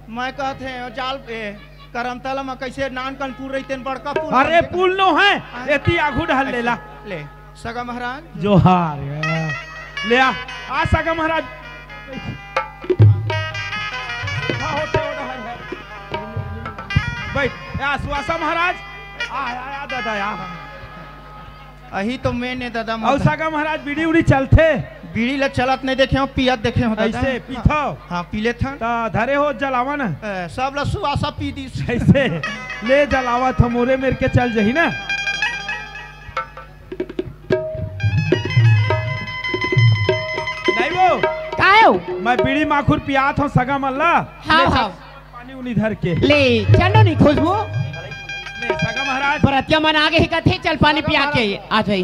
मैं कहत हे, जाल, ए, करमतला में कैसे नान कन पुल रही, तेन बड़का पुल अरे, बन पुल नो है, हाँ। एती आगू ढाल लेला। ले, सगा महाराज। जोहार। ले आ, आ सगा महाराज। हाँ, होते हो रहा है। बैठ, आ, सुवासा महाराज। आ, आ, आ, दादा, आ। अही तो main हे दादा, अउ मोर सगा महाराज, बीड़ी उड़ी चलथे? बीड़ी ला चलत नहीं देखे हों, पियत देखे हों दादा। अइसे पीथव? हाँ, पी लेथन। त धरे हो जलावन। ए, सब ला सुवासा पी दिस। अइसे ले जलावत हो, मोरे मेर के चल जही ना। नहीं वो। काय हो? मैं बीड़ी माखुर पियात हों सगा मन ला। हाँ, ले हाँ। पानी उनी धर के। ले, चलो नहीं खुशबू। ले, सगा महाराज। बरतिया मन आगे ही कथे, चल पानी पिया के आ जाई।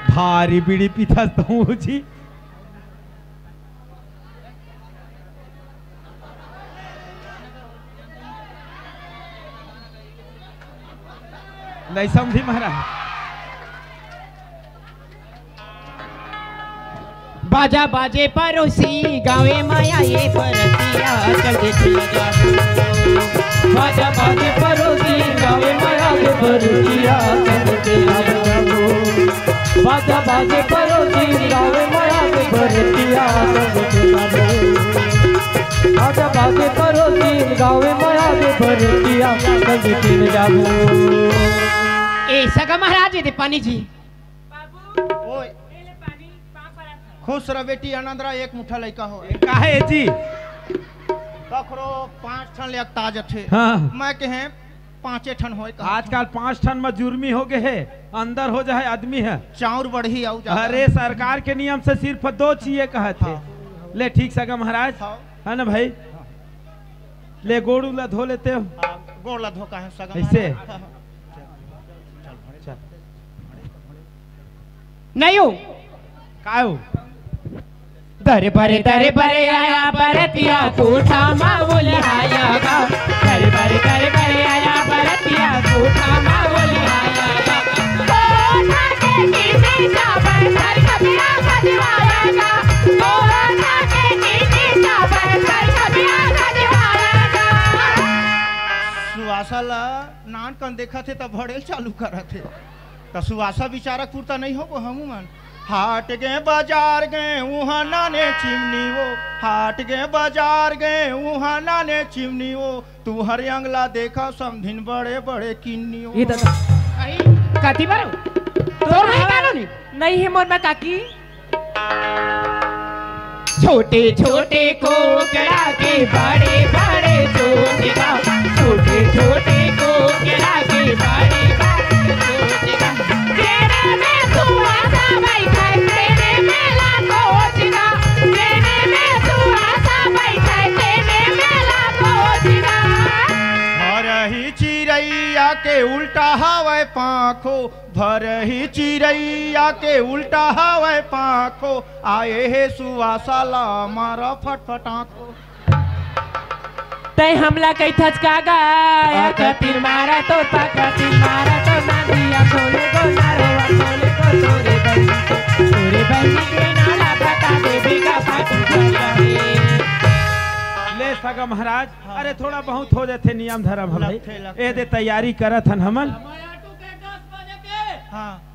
भारी बीड़ी पीथस तहूँ जी। नहीं समझी महाराज। बाजा बाजे परोसी, गावे माया ये परतिया, चल देखी लगा। बाजा बाजे परोसी, गावे माया ये परतिया, चल देखी लगा। बाजा बाजे परोसी, गावे माया ये परतिया, चल देखी लगा। बाजा बाजे परोसी, गावे माया ये परतिया, चल देखी लगा। ए सगा महाराज, ये दे पानी जी। ओए। खुश रह बेटी, आनंद रह, एक मुठा लइका हो। काहे जी? कखरो पाँच ठन ले अकता जथे। हाँ। मैं कहे पाँचे ठन होय कहा। आजकल पाँच ठन म जुर्मी हो गए हे, अंदर हो जाए आदमी हे। चाउर बढ़ी आऊ जादा। अरे सरकार के नियम से सिर्फ दो चीज कहत हे। हाँ। ले ठीक सगा महाराज, हाँ। है ना भाई? ले गोड़ू ला धो लेते हो। हाँ, गोड़ ला धो का है सगा ऐसे? महाराज। चल। नहीं हो। काय हो? दर बरे दर बरे आया बरतिया, कोठा मा बोले आया गा। दर बरे दर बरे आया बरतिया, कोठा मा बोले आया गा। कोठा के नीचे जाबर घर कबिया सजवाया गा। कोठा के नीचे जाबर घर कबिया सजवाया गा। सुवासा ला नान कन देखत हे त भड़ेल चालू करत हे। त सुवासा बिचारा कुर्ता नहीं होबो हमू मन। हाट गे बाजार गे उहाँ नाने चिमनी वो, हाट गे बाजार गे उहाँ नाने चिमनी वो, तुहर अंगला देखा समधिन बड़े बड़े किन्नी वो। ये दादा। आई, काती बारो? तोर नहीं कानो नहीं? नहीं हे मोर मा काकी। छोटे छोटे कोकड़ा के बड़े बड़े चोंच गा, छोटे छोटे कोकड़ा के बड़े बड़े चोंच गा। जेने में सुवासा बैठे तेने मेला कोच गा, जेने में सुवासा बैठे तेने मेला कोच गा। हरही चिरैया के उल्टा हवय पाँखो, भरही चिरैया के उल्टा हवय पाँखो, आए हे सुवासा ला मारा फटफट आँखो। तै हमला कहिथस का गा? आ कतिर मारा तो, ता कतिर मारा तो, ना दिया खोले गो, ना रोवा खोले गो, तोरे बहिनी के, तोरे बहिनी के नाला बता देबे का पाछू चल रे। ले सगा महाराज, हाँ। अरे थोड़ा बहुत हो जाथे नियम धरम ह भाई। लगथे, लगथे। ए दे तैयारी करत हन हमन। हाँ।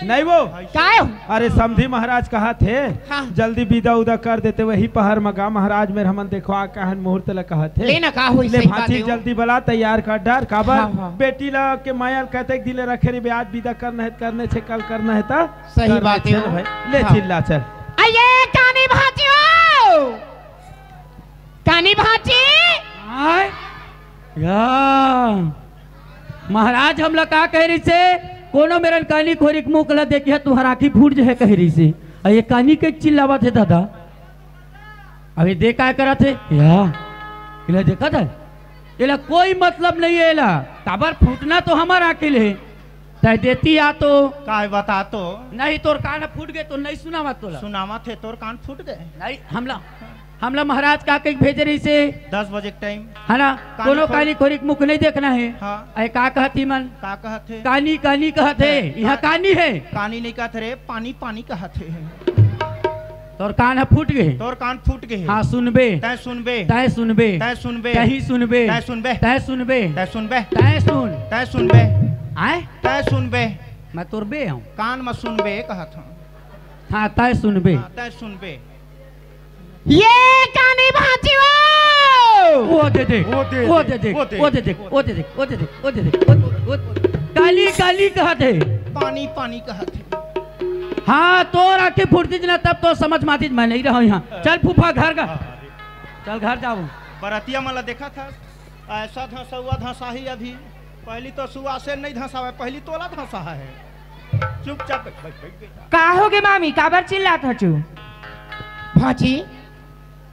नहीं वो। काय हो? अरे समधी महाराज कहत हे, हाँ। जल्दी बिदा उदा कर देते, वही पहर म गा महाराज मेर हमन देखवा कहन मुहूर्त ल कहत हे। ले ना का होई, ले सही बात भांची हे वो। जल्दी बला, तैयार कर डार, काबर हाँ, हाँ। बेटी ला के माया ल कतेक दिन ले रखे रहिबे, आज बिदा करना हे त करने छे, कल करना हे त सही करने बात हे छे वो। भाई। ले हाँ। चिल्ला चल। अये कानी भांची हो। कानी भांची? आय? या। महाराज हमला का कहे रहिसे, कोनो मेरन कानी खोरी के मुख ला देखिया, तुहर आँखी फूट जहे कहे रहिसे। अउ ये कानी के चिल्लावत हे दादा। अभी देख काय करत हे? या। एला देखत हे? एला कोई मतलब नहीं हे एला। काबर फूटना तो हमर आँखी ले। तै देती आ तो। काय बता तो? नहीं, तोर कान फूट गे तो नहीं सुनावत तोला। सुनावत हे, तोर कान फूट गे। नहीं, हमला, हमला महाराज का कही भेजे रहिसे। दस बजे के टाइम। है ना? कानी कोनो खोरी कानी खोरी के मुख नहीं देखना हे। हाँ। अरे का कहत हे मन? का कहत हे? कानी, कानी कहत हे। हाँ, यहाँ का-, कानी हे। कानी नहीं कहत रे, पानी, पानी कहत हे। तोर कान ह फूट गे। तोर कान फूट गे हे। हाँ, सुनबे। तै सुनबे। तै सुनबे। तै सुनबे। तै सुनबे। तै सुनबे। तै सुन। तै सुनबे। आय? तै सुनबे। मैं तोर बे हूँ। कान म सुनबे कहत हूँ। हाँ, तै सुनबे। हाँ, तै सुनबे। ये कानी भांची वो। वो दे दे, वो दे वो दे, दे दे, वो दे वो दे दे। दे, वो दे दे, वो दे दे, वो दे दे, वो दे दे, वो दे दे। काली, काली कहत हे। पानी, पानी कहत हे। हाँ, तोर आँखी फुटतिस ना, तब तो समझ मातिस, मैं नहीं रहा यहाँ। चल फूफा, घर का। चल, घर जाओ। बरतिया मन ला देखत हस, ऐसा धसौआ धसाही अभी। पहली तो सुआ से नहीं धसावे, पहली तोला धसा है। चुपचाप बैठ, बैठ, बैठ, बैठ। का होगे मामी, काबर चिल्लात हचू? भांची,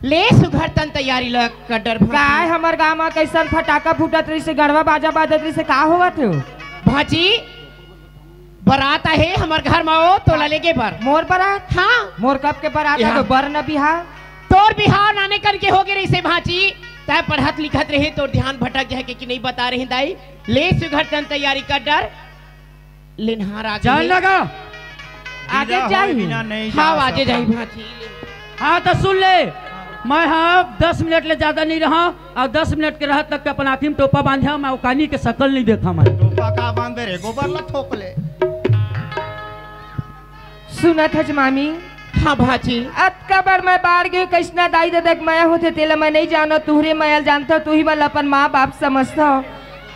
ले सुघर तन तैयारी ल कर डर भांची। काय हमर गांव म कैसन फटाका फूटत रहिसे, गड़वा बाजा बाजत रहिसे, का होवत हे? भांची, बरात आहे हमर घर म, ओ तोला लेगे बर। मोर बरात? हाँ। मोर कब के बरात हे? हाँ। तो बर न बिहाव। तोर बिहाव नाने कन के होगे रहिसे भांची, तै पढ़त लिखत रहे, तोर ध्यान भटक जाए के कि नहीं बता रहे दाई। ले सुघर तन तैयारी कर डर। लेनहार आगे चल हे। लगा। आगे बिना होए जाही। बिना नहीं जा हाँ, आगे सकत। जाही भांची। हाँ, तो सुन ले, मैं हाँ दस मिनट ले ज्यादा नहीं रहा, अउ दस मिनट के रहत तक के अपन आँखी म टोपा बांधे, मैं ओकानी के सकल नहीं देखा मैं। टोपा का बांधे रे, गोबर ला थोप ले। सुनत हच मामी? हाँ भांची। अतका बार मैं बाढ़ गई, कैसना दाई ददा के मया होथे, तेला मैं नहीं जानव, तुहरे मया ल जानथव, तुही मन ल अपन माँ बाप समझथव।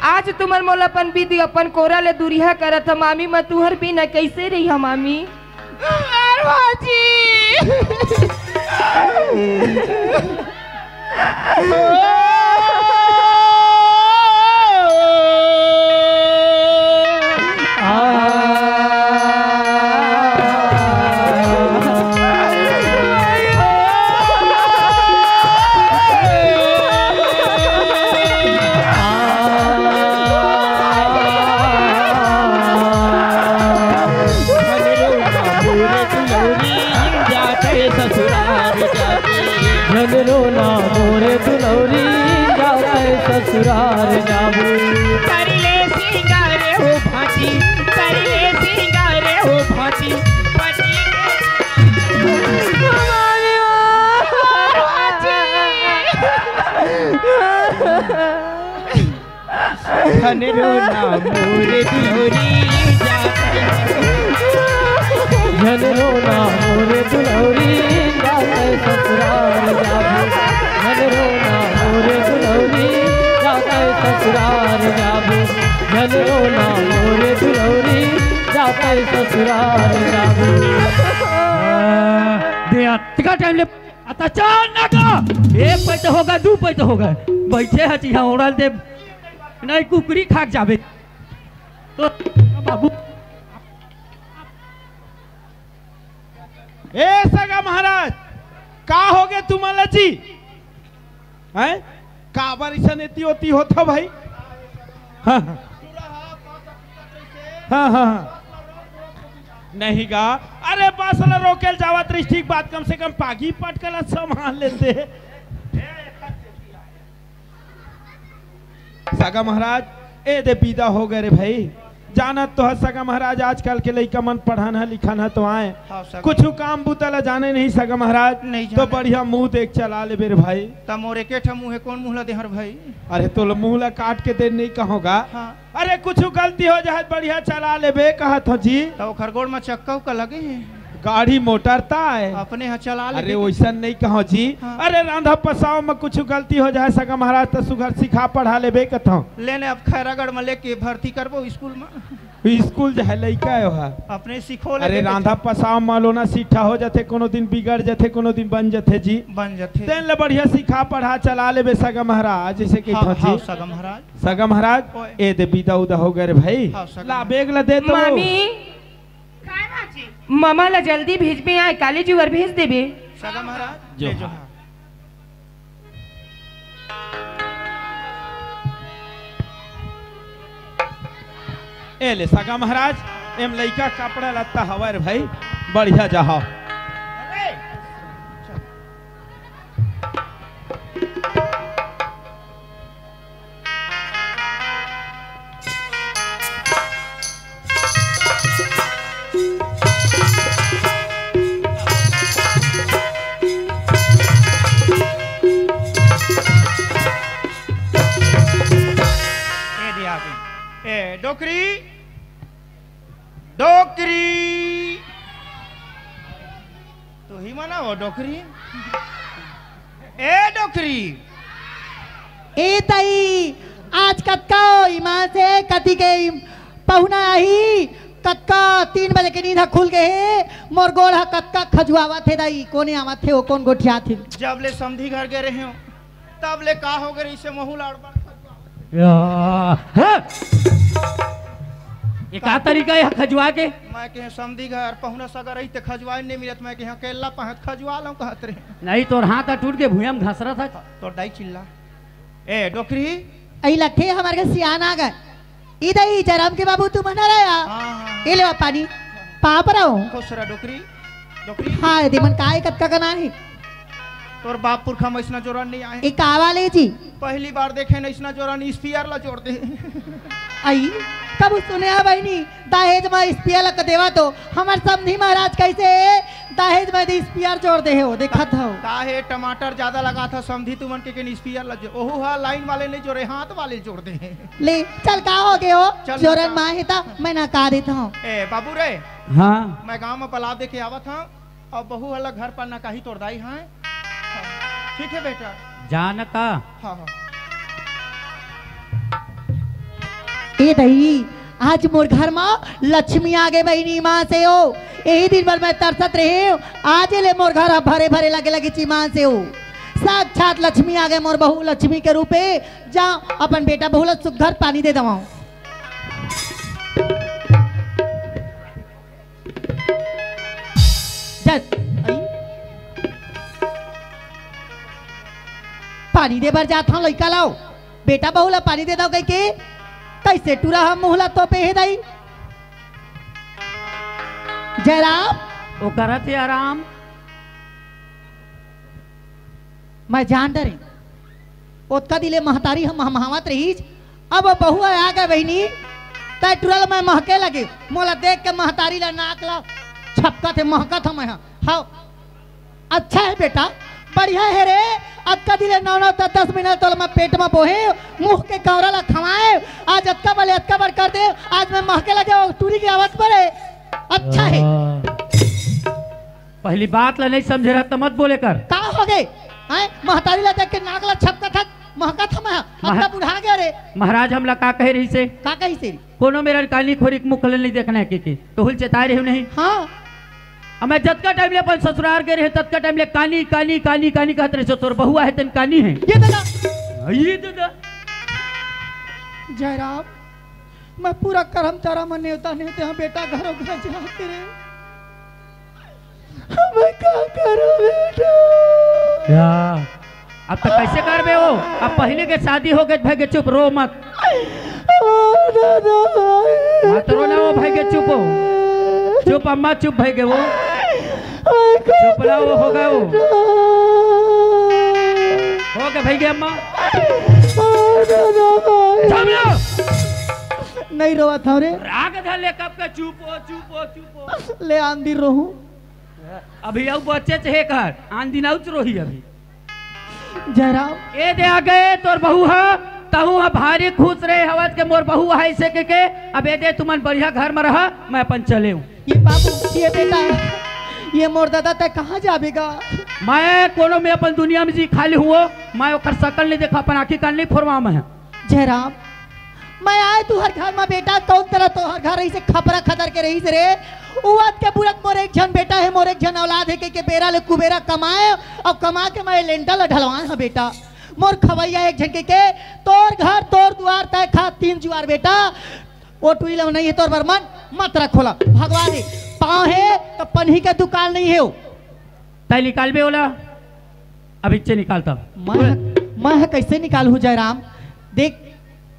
आज तुमन मोला अपन बिदी, अपन कोरा ले दूरिहा करत ह मामी, मैं तुहर बिना कैसे रही ह मामी? अरे भांची। झन रोना मोरे दुलौरी, जावत ससुरार जाबो। कर ले सिंगार हो भांची, कर ले सिंगार हो भांची, भांची। झन रोना मोरे दुलौरी, झन रोना मोरे दुलौरी, जावत ससुरार जाबो। झन रोना मोरे दुलौरी, जावत ससुरार जाबो। झन रोना मोरे दुलौरी, जावत ससुरार जाबो। दे अतका टाइम ले अत्याचार ना कर। एक पैसा होगा, दू पैसा होगा, बैठे हच इहाँ ओढ़ल दे। नहीं, कुकरी खा के जाबे। तो बाबू। ए सगा महाराज, का होगे तुमन ल जी? हैं? काबर अइसन एती ओती होत हो भाई? हाँ, हाँ। हाँ, हाँ, हाँ। नहीं गा, अरे बस ल रोकेल जावत रहिस, ठीक बात, कम से कम पागी पटकल संभाल लेते। सगा महाराज, ए दे बिदा हो गए रे भाई। जानत तो हस सगा महाराज, आजकल के लइका मन पढ़न ह, लिखन ह तो आए। हाँ, सगा। कुछु काम बूता ला जाने नहीं सगा महाराज। नहीं तो जाने। बढ़िया मुंह देख चला लेबे रे भाई। त मोर एके ठा मुंह हे, कौन मुंह ला देहर भाई? अरे तो मुंह ला काट के दे नहीं कहोगा। हाँ। अरे कुछु गलती हो जाए, बढ़िया चला लेबे कहत हो जी। त ओखर गोड़ म चक्का उक्का लगे हे? गाड़ी मोटर ताय। अपने ह चला ले अरे, बेटा। वैसन नहीं कहो जी। हाँ। अरे, रांधा पसाव में कुछ गलती हो जाए सगा महाराज, त सुघर सिखा पढ़ा लेबे कथो। ले ने, अब खैरागढ़ में लेके भर्ती करबो स्कूल में। स्कूल जाए लइका है वह। अपने सिखो ले अरे, बेटा। रांधा पसाव में लोना सीठा हो जाथे, कोनो दिन बिगड़ जाथे, कोनो दिन बन जाथे जी। बन जाथे। तेन ले बढ़िया सिखा पढ़ा चला लेबे सगा महाराज, जैसे कि हाँ, कथो हाँ, जी। सगा महाराज। सगा महाराज, ओए। ए दे बिदा उदा हो गए रे भाई। हाँ, सगा ला महाराज। बैग ला दे तो। मामी। काय बात जी? ममा ला जल्दी भेजबे, आय काली जुवर भेज देबे। सगा महाराज, जो ले जो। हाँ। ए ले सगा महाराज, एम लइका कपड़ा लत्ता हवय रे भाई, बढ़िया जाहव। ए दे आगे। ए, डोकरी। डोकरी। तो ही मना हो डोकरी। ए डोकरी। ए दाई, आज कतका हो? ईमान से कति के पहुना आही? कतका तीन बजे के नींद ह खुल गे हे, मोर गोड़ ह कतका खजुआवत हे दाई। कोने आवत हे, ओ कोन गोठियात हे? जब ले समधी घर गे रहे हो, तब ले का हो गे रहिसे, महू लाड़ बाड़ खजुआवत हे। या, हाँ। ये का तरीका हे खजुआ के? मैं कहे समधी घर पहुना सगा रही ते खजुआए नहीं मिलत, मैं कहे अकेला पहत खजुआ लूं कहत रहे। नहीं, तोर हाथ ह टूट के भुइयां म घसरत हे। तोर दाई चिल्ला। ए, डोकरी। अई लखे, हमर के सियान आ गे। ई दई, जरम के बाबू, तू मना रहा? हाँ, हाँ। ये ले पानी। पाँव परव। खुश रह, डोकरी। डोकरी। हाँ, दे मन काय कतका कना हे? तोर बाप पुरखा म अइसना जोरन नहीं आए। ए, का वाले जी? पहली बार देखे न अइसना जोरन, स्पीयर ला जोर दे। अई, कब सुने हा बहिनी? दहेज म स्पीयर ला देवा तो। हमर समधी महाराज कइसे हे? दहेज म दे स्पीयर जोर दे हे, ओ देखत हव। का हे, टमाटर जादा लगात ह समधी तुमन के, के स्पीयर ला जो, ओहू ह लाइन वाले नहीं जोरे, हाथ वाले जोर दे हे। ले, चल, का हो गे हो? चल, जोरन बता। माँ हे त मैं नका देत हव। ए, बाबू रे। हाँ। मैं गाँव म बला दे के आवत हव, अउ बहू हला घर पर नकाही तोर दाई, हाँ? ठीक हे बेटा। जान का? हाँ, हाँ। ए दई, आज मोर घर म लक्ष्मी आ गे बहिनी, ईमान से ओ। एही दिन बर मैं तरसत रहे हूँ, आज ले मोर घर ह भरे भरे लगे लगे ईमान से ओ। साक्षात लक्ष्मी आ गे मोर बहू लक्ष्मी के रूपे। जा अपन बेटा बहू ला सुग्घर पानी दे दवाओ। जा, अई। पानी दे बर जात हव, लइका लाव। बेटा बहू ला पानी दे दव कहिके, कइसे टूरा ह मुँह ला तोपे हे दाई? जयराम। ओ करत हे आराम। मैं जान डरे। ओतका दिले महतारी ह महमहावत रहिस, अब बहू ह आ गे बहिनी, तै टूरा ल मैं महके लगे, मोला देख के महतारी ला नाक ला छपकत हे, महकत हव मैं ह। हव, अच्छा हे बेटा, बढ़िया हे रे। अतका दिले नौ नौ दस दस महीना तोला मैं पेट म बोहे, मुँह के कौरा ला खवाए, आज अतका बले अतका बड़ कर दे, आज मैं महके लगे ओ टूरी के आवत बरे। अच्छा हे। हाँ। पहली बात ला नहीं समझे रहा त मत बोले कर। का हो गे? हैं? महतारी ला देख के नाक ला छपकत हस, महकत हस, महा-, अतका बुढ़ा गे रे। महाराज हमला का कहे रहिसे? का कहिसे? कोनो मेर कानी खोरी के मुख ले नहीं देखना हे के, के। तोहू ल चेताए रहे नहीं? हाँ। अब मैं जतका टाइम ले अपन ससुरार गे रहे, ततका टाइम ले कानी, कानी, कानी, कानी कहत रहे, "तोर बहू आहे तेन कानी हे।" ये दादा। हाँ, ये दादा। जयराम, मैं पूरा करम चारा म नेवता नेवते हव बेटा, घरो घर जाके रे। मैं का करूं बेटा? या, अब त कइसे करबे ओ? अब पहली के शादी हो गे, भइगे चुप, रो मत। ओ दादा भाई। मत रो ना ओ भइगे, चुप हो। चुप अम्मा, चुप भइगे ओ। मैं का चुप ना ओ, हो गे ओ। करूं बेटा? हो गे भइगे अम्मा। ओ दादा भाई। चुप ना। नहीं रोवत हव रे। राग धर ले कब के, चुप हो, चुप हो, चुप हो। ले आन दिन रोहूं। अभी अउ बच्चे से हे कर, आन दिन अउच रोही अभी। जयराम। ए दे आ गे तोर बहू ह, तहूं ह भारी खुश रहे हवस के मोर बहू ह अइसे के, के। अब ए दे तुमन बढ़िया घर म रहा, मैं अपन चले हूं। ये बाबू, ये बेटा, ये मोर दादा, तै कहाँ जाबे गा? मैं कोनो में अपन दुनिया में जी खाली हूं, मैं ओकर सकल नहीं देखा, अपन आँखी कान नहीं फोरवा मैं। जयराम, मैं आए तुहर घर म बेटा, कौन तरह तोहर घर रहिसे, खपरा खदर के रहिसे रे। उवत के बुरत मोर एक झन बेटा हे, मोर एक झन औलाद हे, के, के बेरा ले कुबेरा कमाए अउ कमा के मैं लेंटर ल ढलवाए हव बेटा। मोर खवैया एक झन के, के तोर घर, तोर दुआर, तै खा तीन जुआर बेटा। ओ टूरी ल नहीं हे तोर बर मन, मत रख ओला, भगवा दे। पाँव हे त पनही के दुकान नहीं हे ओ। तै निकालबे ओला, अभिच्चे निकालता। मैं ह, मैं ह कइसे निकालहूं जयराम? देख,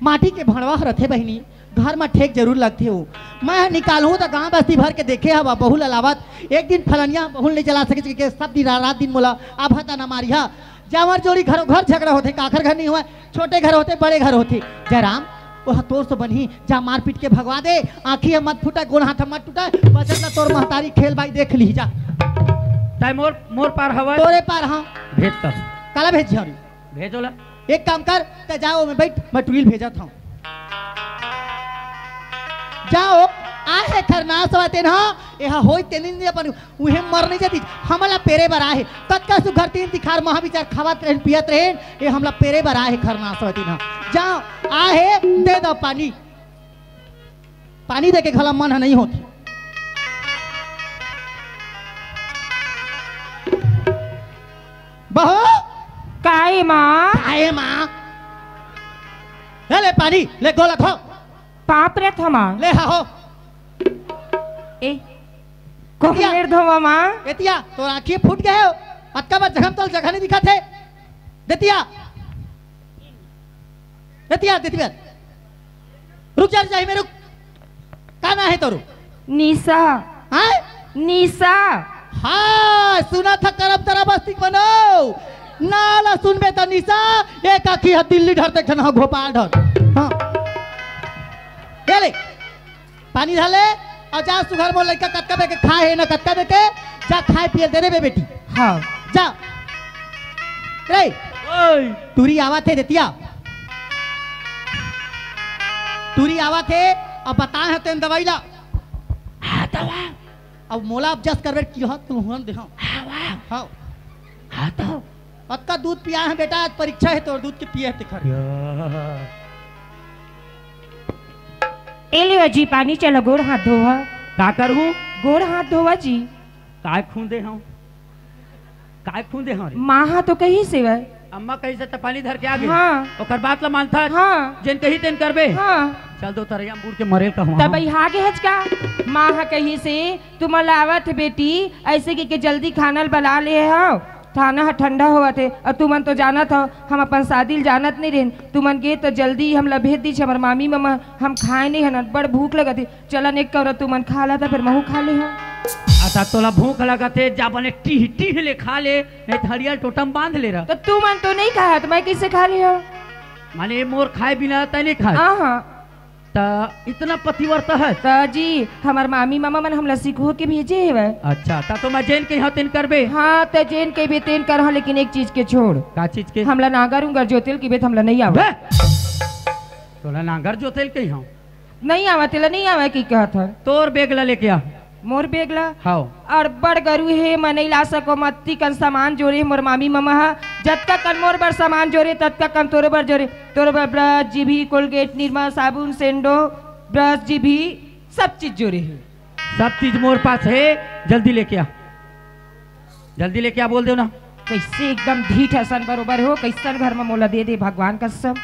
माटी के भंड़वा ह रथे बहिनी, घर म ठेक जरूर लगथे ओ। मैं ह निकालहूं त गांव बस्ती भर के देखे हवा, बहू ल लावत। एक दिन फलनिया बहू ल नइ चला सके, के सब दिन रा-, रात दिन मोला आभा ताना मारिहा। जांवर जोड़ी घरो घर झगड़ा होथे, काखर घर नइ होवय, छोटे घर होथे, बड़े घर होथे। जयराम, ओह तोर से बनही, जा मारपीट के भगवा दे, आँखी ह मत फूटा, गोड़ हाथ ह मत टूटा, बचत ला तोर महतारी खेल बाई देख लिही जा। तै मोर, मोर पार हवय। तोरे पार हंव। भेज तब। काला भेज झन। भेज ओला। एक काम कर, तै जा ओ में बइठ, मैं टूरी ल भेजत हंव। जा ओ। आहे खरनास वाते न, एहा होई तेनिन अपन उहे मर नहीं जाती, हमला पेरे बर आहे। कतका सुघर तीन तिखार महाविचार खावत रहन, पियत रहन, ए हमला पेरे बर आहे खरनास वाते न। जा, आहे, दे दो पानी। पानी दे के घला मन ह नहीं होत। बहू, काय माँ? काय माँ? ले, ले पानी, ले गोला धो। पाप रे थमा। ले हा हो। ए, कोहमेर धोवा माँ। एतिया, तोर आँखी फूट गए हो। अतका बार जगह में तोर जगह नहीं दिखत हे। देतिया। देतिया, देतिया। रुक जा, रुक जा, इही में रुक। का ना हे तोर? निशा। हाँ? निशा। हाँ, सुना था करम तरा बस्ती बनो। ना ला सुनबे त निशा, एक आँखी ह दिल्ली डहर देख ना भोपाल डहर। हाँ। ये ले, पानी धर ले, अउ जा सुघर मोर लइका कतका बेके खाए हे ना कतका बेके, जा खाए पिए दे रे बे बेटी। हाँ। जा। रे, ओए। टूरी आवत हे देतिया। टूरी आवत हे, अब बताए हे तेन दवाई ला। हाँ, दवा। अब मोला अब जस करबे कि हो, तू हुन दे, हाँ। हाँ, वाह। हाँ। हाँ, तो। पक्का दूध पिया है बेटा, आज परीक्षा है तोर दूध के पिए है तेखर। ए ले जी पानी, चलो गोड़ हाथ धोवा। का करहूँ? गोड़ हाथ धोवा जी। काय खूंदे हूँ? काय खूंदे हूँ रे? माँ हा तो कही से वह। अम्मा कही से त पानी धर के आ गए। हाँ। ओकर बात ला मानथा। हाँ। जेन कही तेन करबे। हाँ। चल दो तरैया में बूड़ के मरेल कहूँ तब हम। यहाँ के हच का? माँ हा कही से, तुम लावत बेटी, ऐसे कि के जल्दी खानल बना ले हो। थाना ह ठंडा होवत हे, अउ तुमन तो जानत हव, हम अपन शादी ल जानत नइ रेन। तुमन गे त जल्दी हमला भेज दीछ, हमर मामी ममा, हम खाए नइ हन, बड़ भूख लगत हे। चलन एक कौरा तुमन खा ला, त फेर महू खा ले हव। अच्छा, तोला भूख लगत हे, जा बने टीह टीह ले खा ले, नहीं त हरियर टोटम बांध ले रह। त तुमन तो नइ खाहत, मैं कइसे खा ले हव? माने मोर खाए बिना तय नइ खाए? हाँ, हाँ। त इतना पतिव्रता है? त जी, हमर मामी मामा मन हमला सिखो के भेजे हेवय। अच्छा, त तो मैं जेन कहिहौं तेन करबे? हाँ, त जेन कहिबे तेन करहौं, लेकिन एक चीज के छोड़। का चीज के? हमला नांगर उंगर जोतेल कहिबे त हमला नइ आवय। बे! तोला नांगर जोतेल कहिहौं? नइ आवय, तेला नइ आवय कि कहत हन? तोर बेग ला लेके आ। मोर बेग ला? हव। अड़बड़ गरु हे, मैं नइ ला सकों, अत्ती कन सामान जोरे हे मोर मामी ममा ह। जतका कन मोर बर सामान जोरे, ततका कन तोरे बर जोरे। तोरे बर ब्रश, जीभी, कोलगेट, निरमा, साबुन, सेंडो, ब्रश, जीभी, सब चीज जोरे हे। सब चीज मोर पास हे, जल्दी लेके आ, जल्दी लेके आ, बोल देव ना। कइसे एकदम ढीठ असन बरोबर हो, कइसन घर म मोला दे दे भगवान कसम।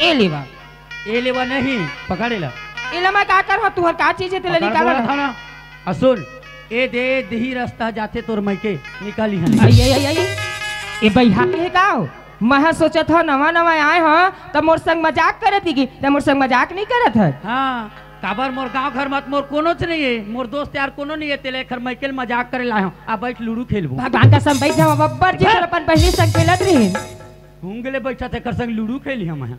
ए लेवा। ए लेवा नहीं, पकड़ एला। एला मैं का करहूं? तुहर का चीज हे, तेला पकड़ निकाल बोला ना। था ना। आ सुन, ए दे, देही रस्ता जाथे तोर मइके, निकाली हन। आई, आई, आई, आई। ए बइहा के हे का हो? मैं ह सोचत हव, नवा नवा आए हव, त मोर संग मजाक करत ही कि, त मोर संग मजाक नइ करत हस। हाँ, काबर मोर गांव घर म त मोर कोनोच नइ हे, मोर दोस्त यार कोनो नइ हे, तेला एखर मइके ल मजाक करे लाए हव। आ बइठ लूडू खेलबो। भगवान कसम बइठ जाव, बब्बर जी हाँ। तोर अपन बहिनी संग खेलत रहिन। हूंगे ले बइठत एखर संग लूडू खेली हम।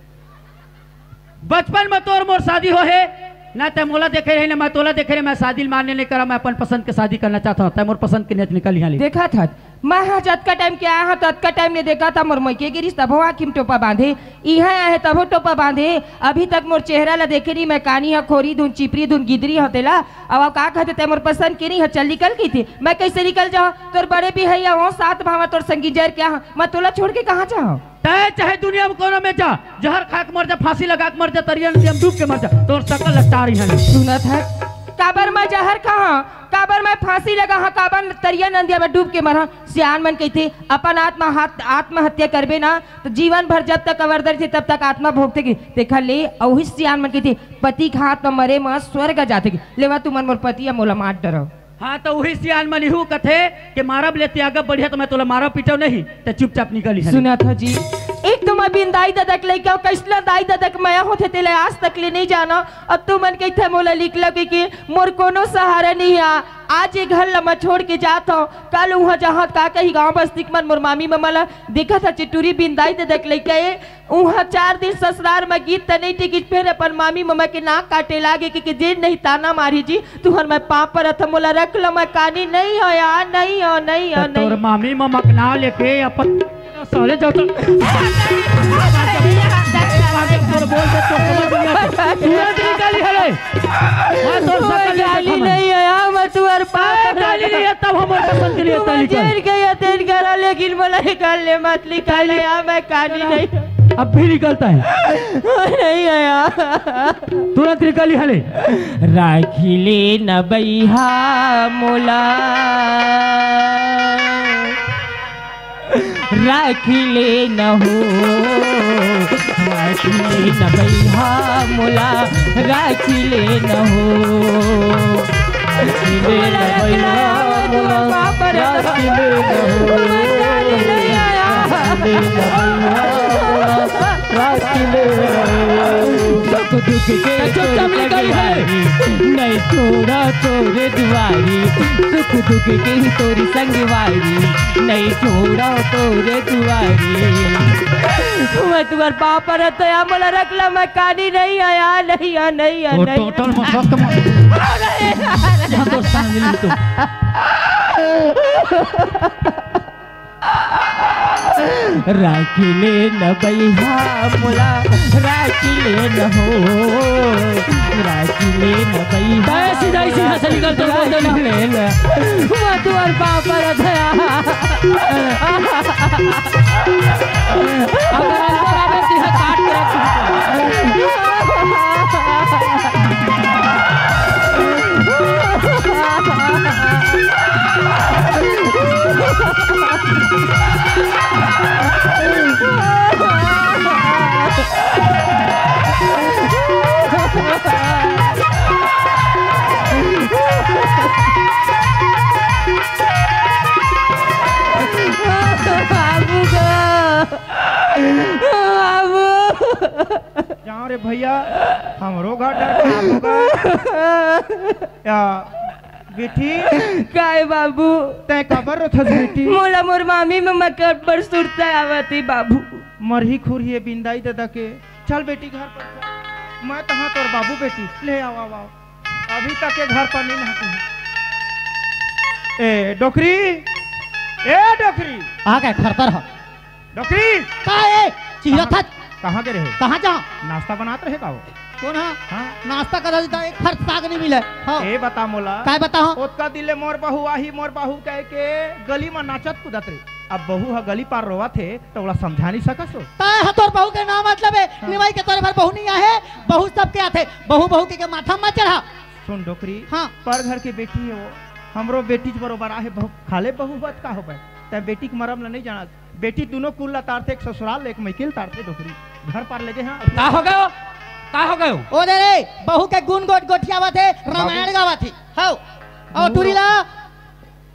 बचपन म तोर मोर शादी होहे, ना तैं मोला देखे रहे, ना मैं तोला देखे रहे। मैं शादी ल मान्य नइ करंव, मैं अपन पसंद के शादी करना चाहत हंव। तैं मोर पसंद के नइ त निकल इहां ले। देखत हस, मैं ह जतका टाइम के आए हंव, ततका टाइम ले देखत हंव, मोर मइके गे रिहिस तभो आंखी म टोपा बांधे, इहां आए हे तभो टोपा बांधे। अभी तक मोर चेहरा ल देखे नइ, मैं कानी ह खोरी धुन, चिपरी धुन, गिदरी हंव तेला। अब का कहत हे, तैं मोर पसंद के नइ हस, चल निकल कहिथे। मैं कइसे निकल जांव? तोर बड़े बिहइया हों, सात भांव तोर संगी जर के आहंव, मैं तोला छोड़ के कहां जांव? तैं चाहे दुनिया म कोनो में जा, जहर खा के मर जा, फांसी लगा के मर जा, तरिया नदिया म डूब के मर जा, तोर सकल ल टार इहां ले। सुनत हस, काबर मैं जहर खाहंव, काबर मैं फांसी लगाहंव, काबर तरिया नदिया म डूब के मरहंव? सियान मन कहिथे, अपन आत्मा हाथ, आत्महत्या करबे ना, त जीवन भर जब तक अवरदर थे, तब तक आत्मा भोगथे के। तेखर ले, अउ उही सियान मन कहिथे, पति के हाथ म मरे म स्वर्ग जाथे के। लेवा तुमन मोर पति या मोला मार डरव। हाँ, त उही सियान मन इहू कथे के मारब ले त्यागब बढ़िया, त मैं तोला मारव पीटव नहीं, त चुपचाप निकल इहां ले। सुनत हस जी, एक तो मैं बिन दाई ददा के लइका हंव, कइसना दाई ददा के मया होथे तेला आज तक ले नइ जानंव। अब तुमन कहिथव मोला निकलव कहिके, मोर कोनो सहारा नइ हे। आज ए घर ल मैं छोड़ के जात हंव, कल उहां जाहंव त का कही गांव बस्ती के मन मोर मामी ममा ल। देखत हस चिटूरी बिन दाई ददा के लइका ए, उहां चार दिन ससुरार म गीत त नइ टिकिस, फेर अपन मामी ममा के नाक काटे लागे के, के जेन नहीं ताना मारही जी, तुहर मैं पांव परत हंव, मोला रख ल, मैं कानी नइ हंव यार, नइ हंव, नइ हंव, त तोर नइ। मामी ममा के नांव लेके अपन साले जाता। बोल दे तो समझ नहीं आते। तुरंत निकाली हले। मैं तो मैं सकल नहीं गाली देखा मैं। नहीं आया, मैं तुम्हारे पास अरे गाली नहीं है, तब हम पसंद करिए तुम तनिक। जेल गए थे करा, लेकिन बोला निकाल ले, मत निकाल ले, यार, मैं कानी नहीं। अब भी निकलता है। नहीं आया। तुरंत निकाली हले। राखी ले न बैहा मोला, राखी ले न हो, राखी ले न बैहा मोला, राखी ले न हो, राखी ले न बैहा मोला, राखी ले न हो, राखी ले न बैहा मोला, राखी ले न हो। सुख दुख के चुपचाप निकल है। नहीं छोड़ा तोरे दुआरी, सुख दुख के ही तोरी संगवारी, नहीं छोड़ा तोरे दुआरी। मैं तुम्हार पाँव परत हया, मोला रख ला, मैं कानी नहीं आया, नहीं आ, नहीं आ, तो नहीं आ। टोटल में सख्त मत। अरे, अरे। यहाँ तो सांझ ली तो। राखी ले न बैहा मोला, राखी ले न हो, राखी ले न बैहा। तय सीधा ही सीधा से निकल तो बोल दे ना। राखी ले न। वो तू और पाँव पर अधया। अगर अंदर आवे, सीधा काट के रख। बाबू गो, बाबू। जाओ रे भैया, हमरो घर डर खराब होगा। या बेटी। काय बाबू? तैं काबर रोथस बेटी? मोला मोर मामी में मकर पर सुरता आवत ही बाबू। मरही खुरही ए बिंदाई ददा के। चल बेटी घर पर चल। मैं तहाँ तोर बाबू बेटी। ले आओ, आओ, आओ। अभी तक के घर पर नहीं नहाती है। ए डोकरी, ए डोकरी। आ गए खरतर ह। डोकरी। का ए? चिल्ला कहाँ, था। कहाँ के रहे? कहाँ जा? नाश्ता बनात रहे का वो? कौन हा? हाँ। नाश्ता कर देता, एक फर्द साग नहीं मिले। हाँ। ए बता मोला। काय बता हो? ओतका दिन ले मोर बहू आही, मोर बहू कह के गली में नाचत कूदत रहे। अब बहू ह गली पार रोवत हे, तो ओला समझा नहीं सकस हो? तय ह तोर बहू के नाम मतलब है, हाँ। निवाई के तोरे भर बहू नहीं आहे, बहू सबके आथे। बहू बहू के, के माथा मत चढ़ा। सुन डोकरी, हाँ। पर घर के बेटी है वो, हमरो बेटी के बरोबर आहे, बहू खाले बहू बात का होबे? तै बेटी के मरम ल नहीं जाना। बेटी दोनों कुल ला तारथे, एक ससुराल, एक मइके ल तारथे डोकरी। घर पार लेगे हाँ। का हो गयो? का हो गयो? ओ दे रे, बहू के गुण गोट गोठियावत हे, रामायण गावत हे। हौ। और वो टूरी ला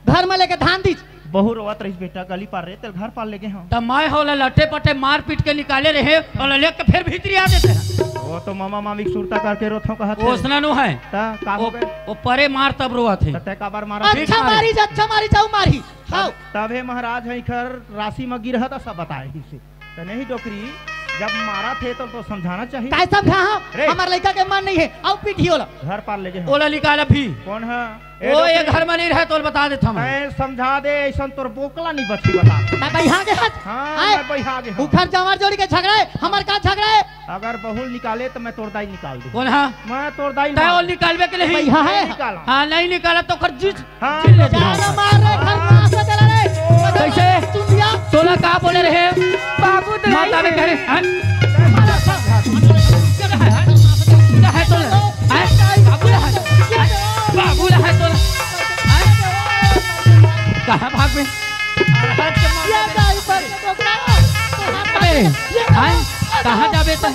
घर में लेके धान दीच। बहू रोवत रहिस बेटा, गली पार रे, तेल घर पार लेगे हाँ। त मैं होला लटे पटे मार पीट के निकाले रहे और लेके फिर भीतरी आ देते हैं। वो तो मामा मामी के सुरता करके रोथो कहत हे। ओसना नो है। त का हो वो, गए? वो परे मार तब रोवत हे। त तै काबर मारा? अच्छा ठीक मारे। मारी, अच्छा मारी, जाऊ मारी। तब, हाँ। तब हे महाराज है इखर राशि में गिरह त सब बताए ही से। त नहीं डोकरी, जब मारा थे तो, तो समझाना चाहिए। काय समझा हो? रे। हमार लड़का के मन नहीं है, आओ पीटी ओला। घर पार लेगे हाँ। ओला निकाल अभी। कौन है? ए वो डोकरी। ये घर में नहीं रहे तो बता देता मैं। मैं समझा दे, ऐसा तोर बोकला नहीं बची बता। मैं बहिया के हाथ। हाँ, आए। मैं बहिया के हाथ। उखर जमार जोड़ी के झगड़ा है, हमार का झगड़ा है? अगर बहू निकाले तो मैं तोर दाई निकाल दूँ। कौन हा? मैं तोर दाई तय मार। वो निकालबे के नहीं? भैया है। नहीं निकाला। हाँ, नहीं निकाला तो कर जिस हाँ। चिल्ले जाना मार रे, घर में आशा चला रे। कैसे? चुंदिया। तोला का बोले रहे? बाबू तो माता नहीं में है। कह रहे, हैं? क्या है? क्या है तोला? हैं? बाबू रहा है। हैं? बाबू रहा है तोला। हैं? कहाँ भाग में? ये दाई पर अबे, हैं? कहाँ जाबे तै?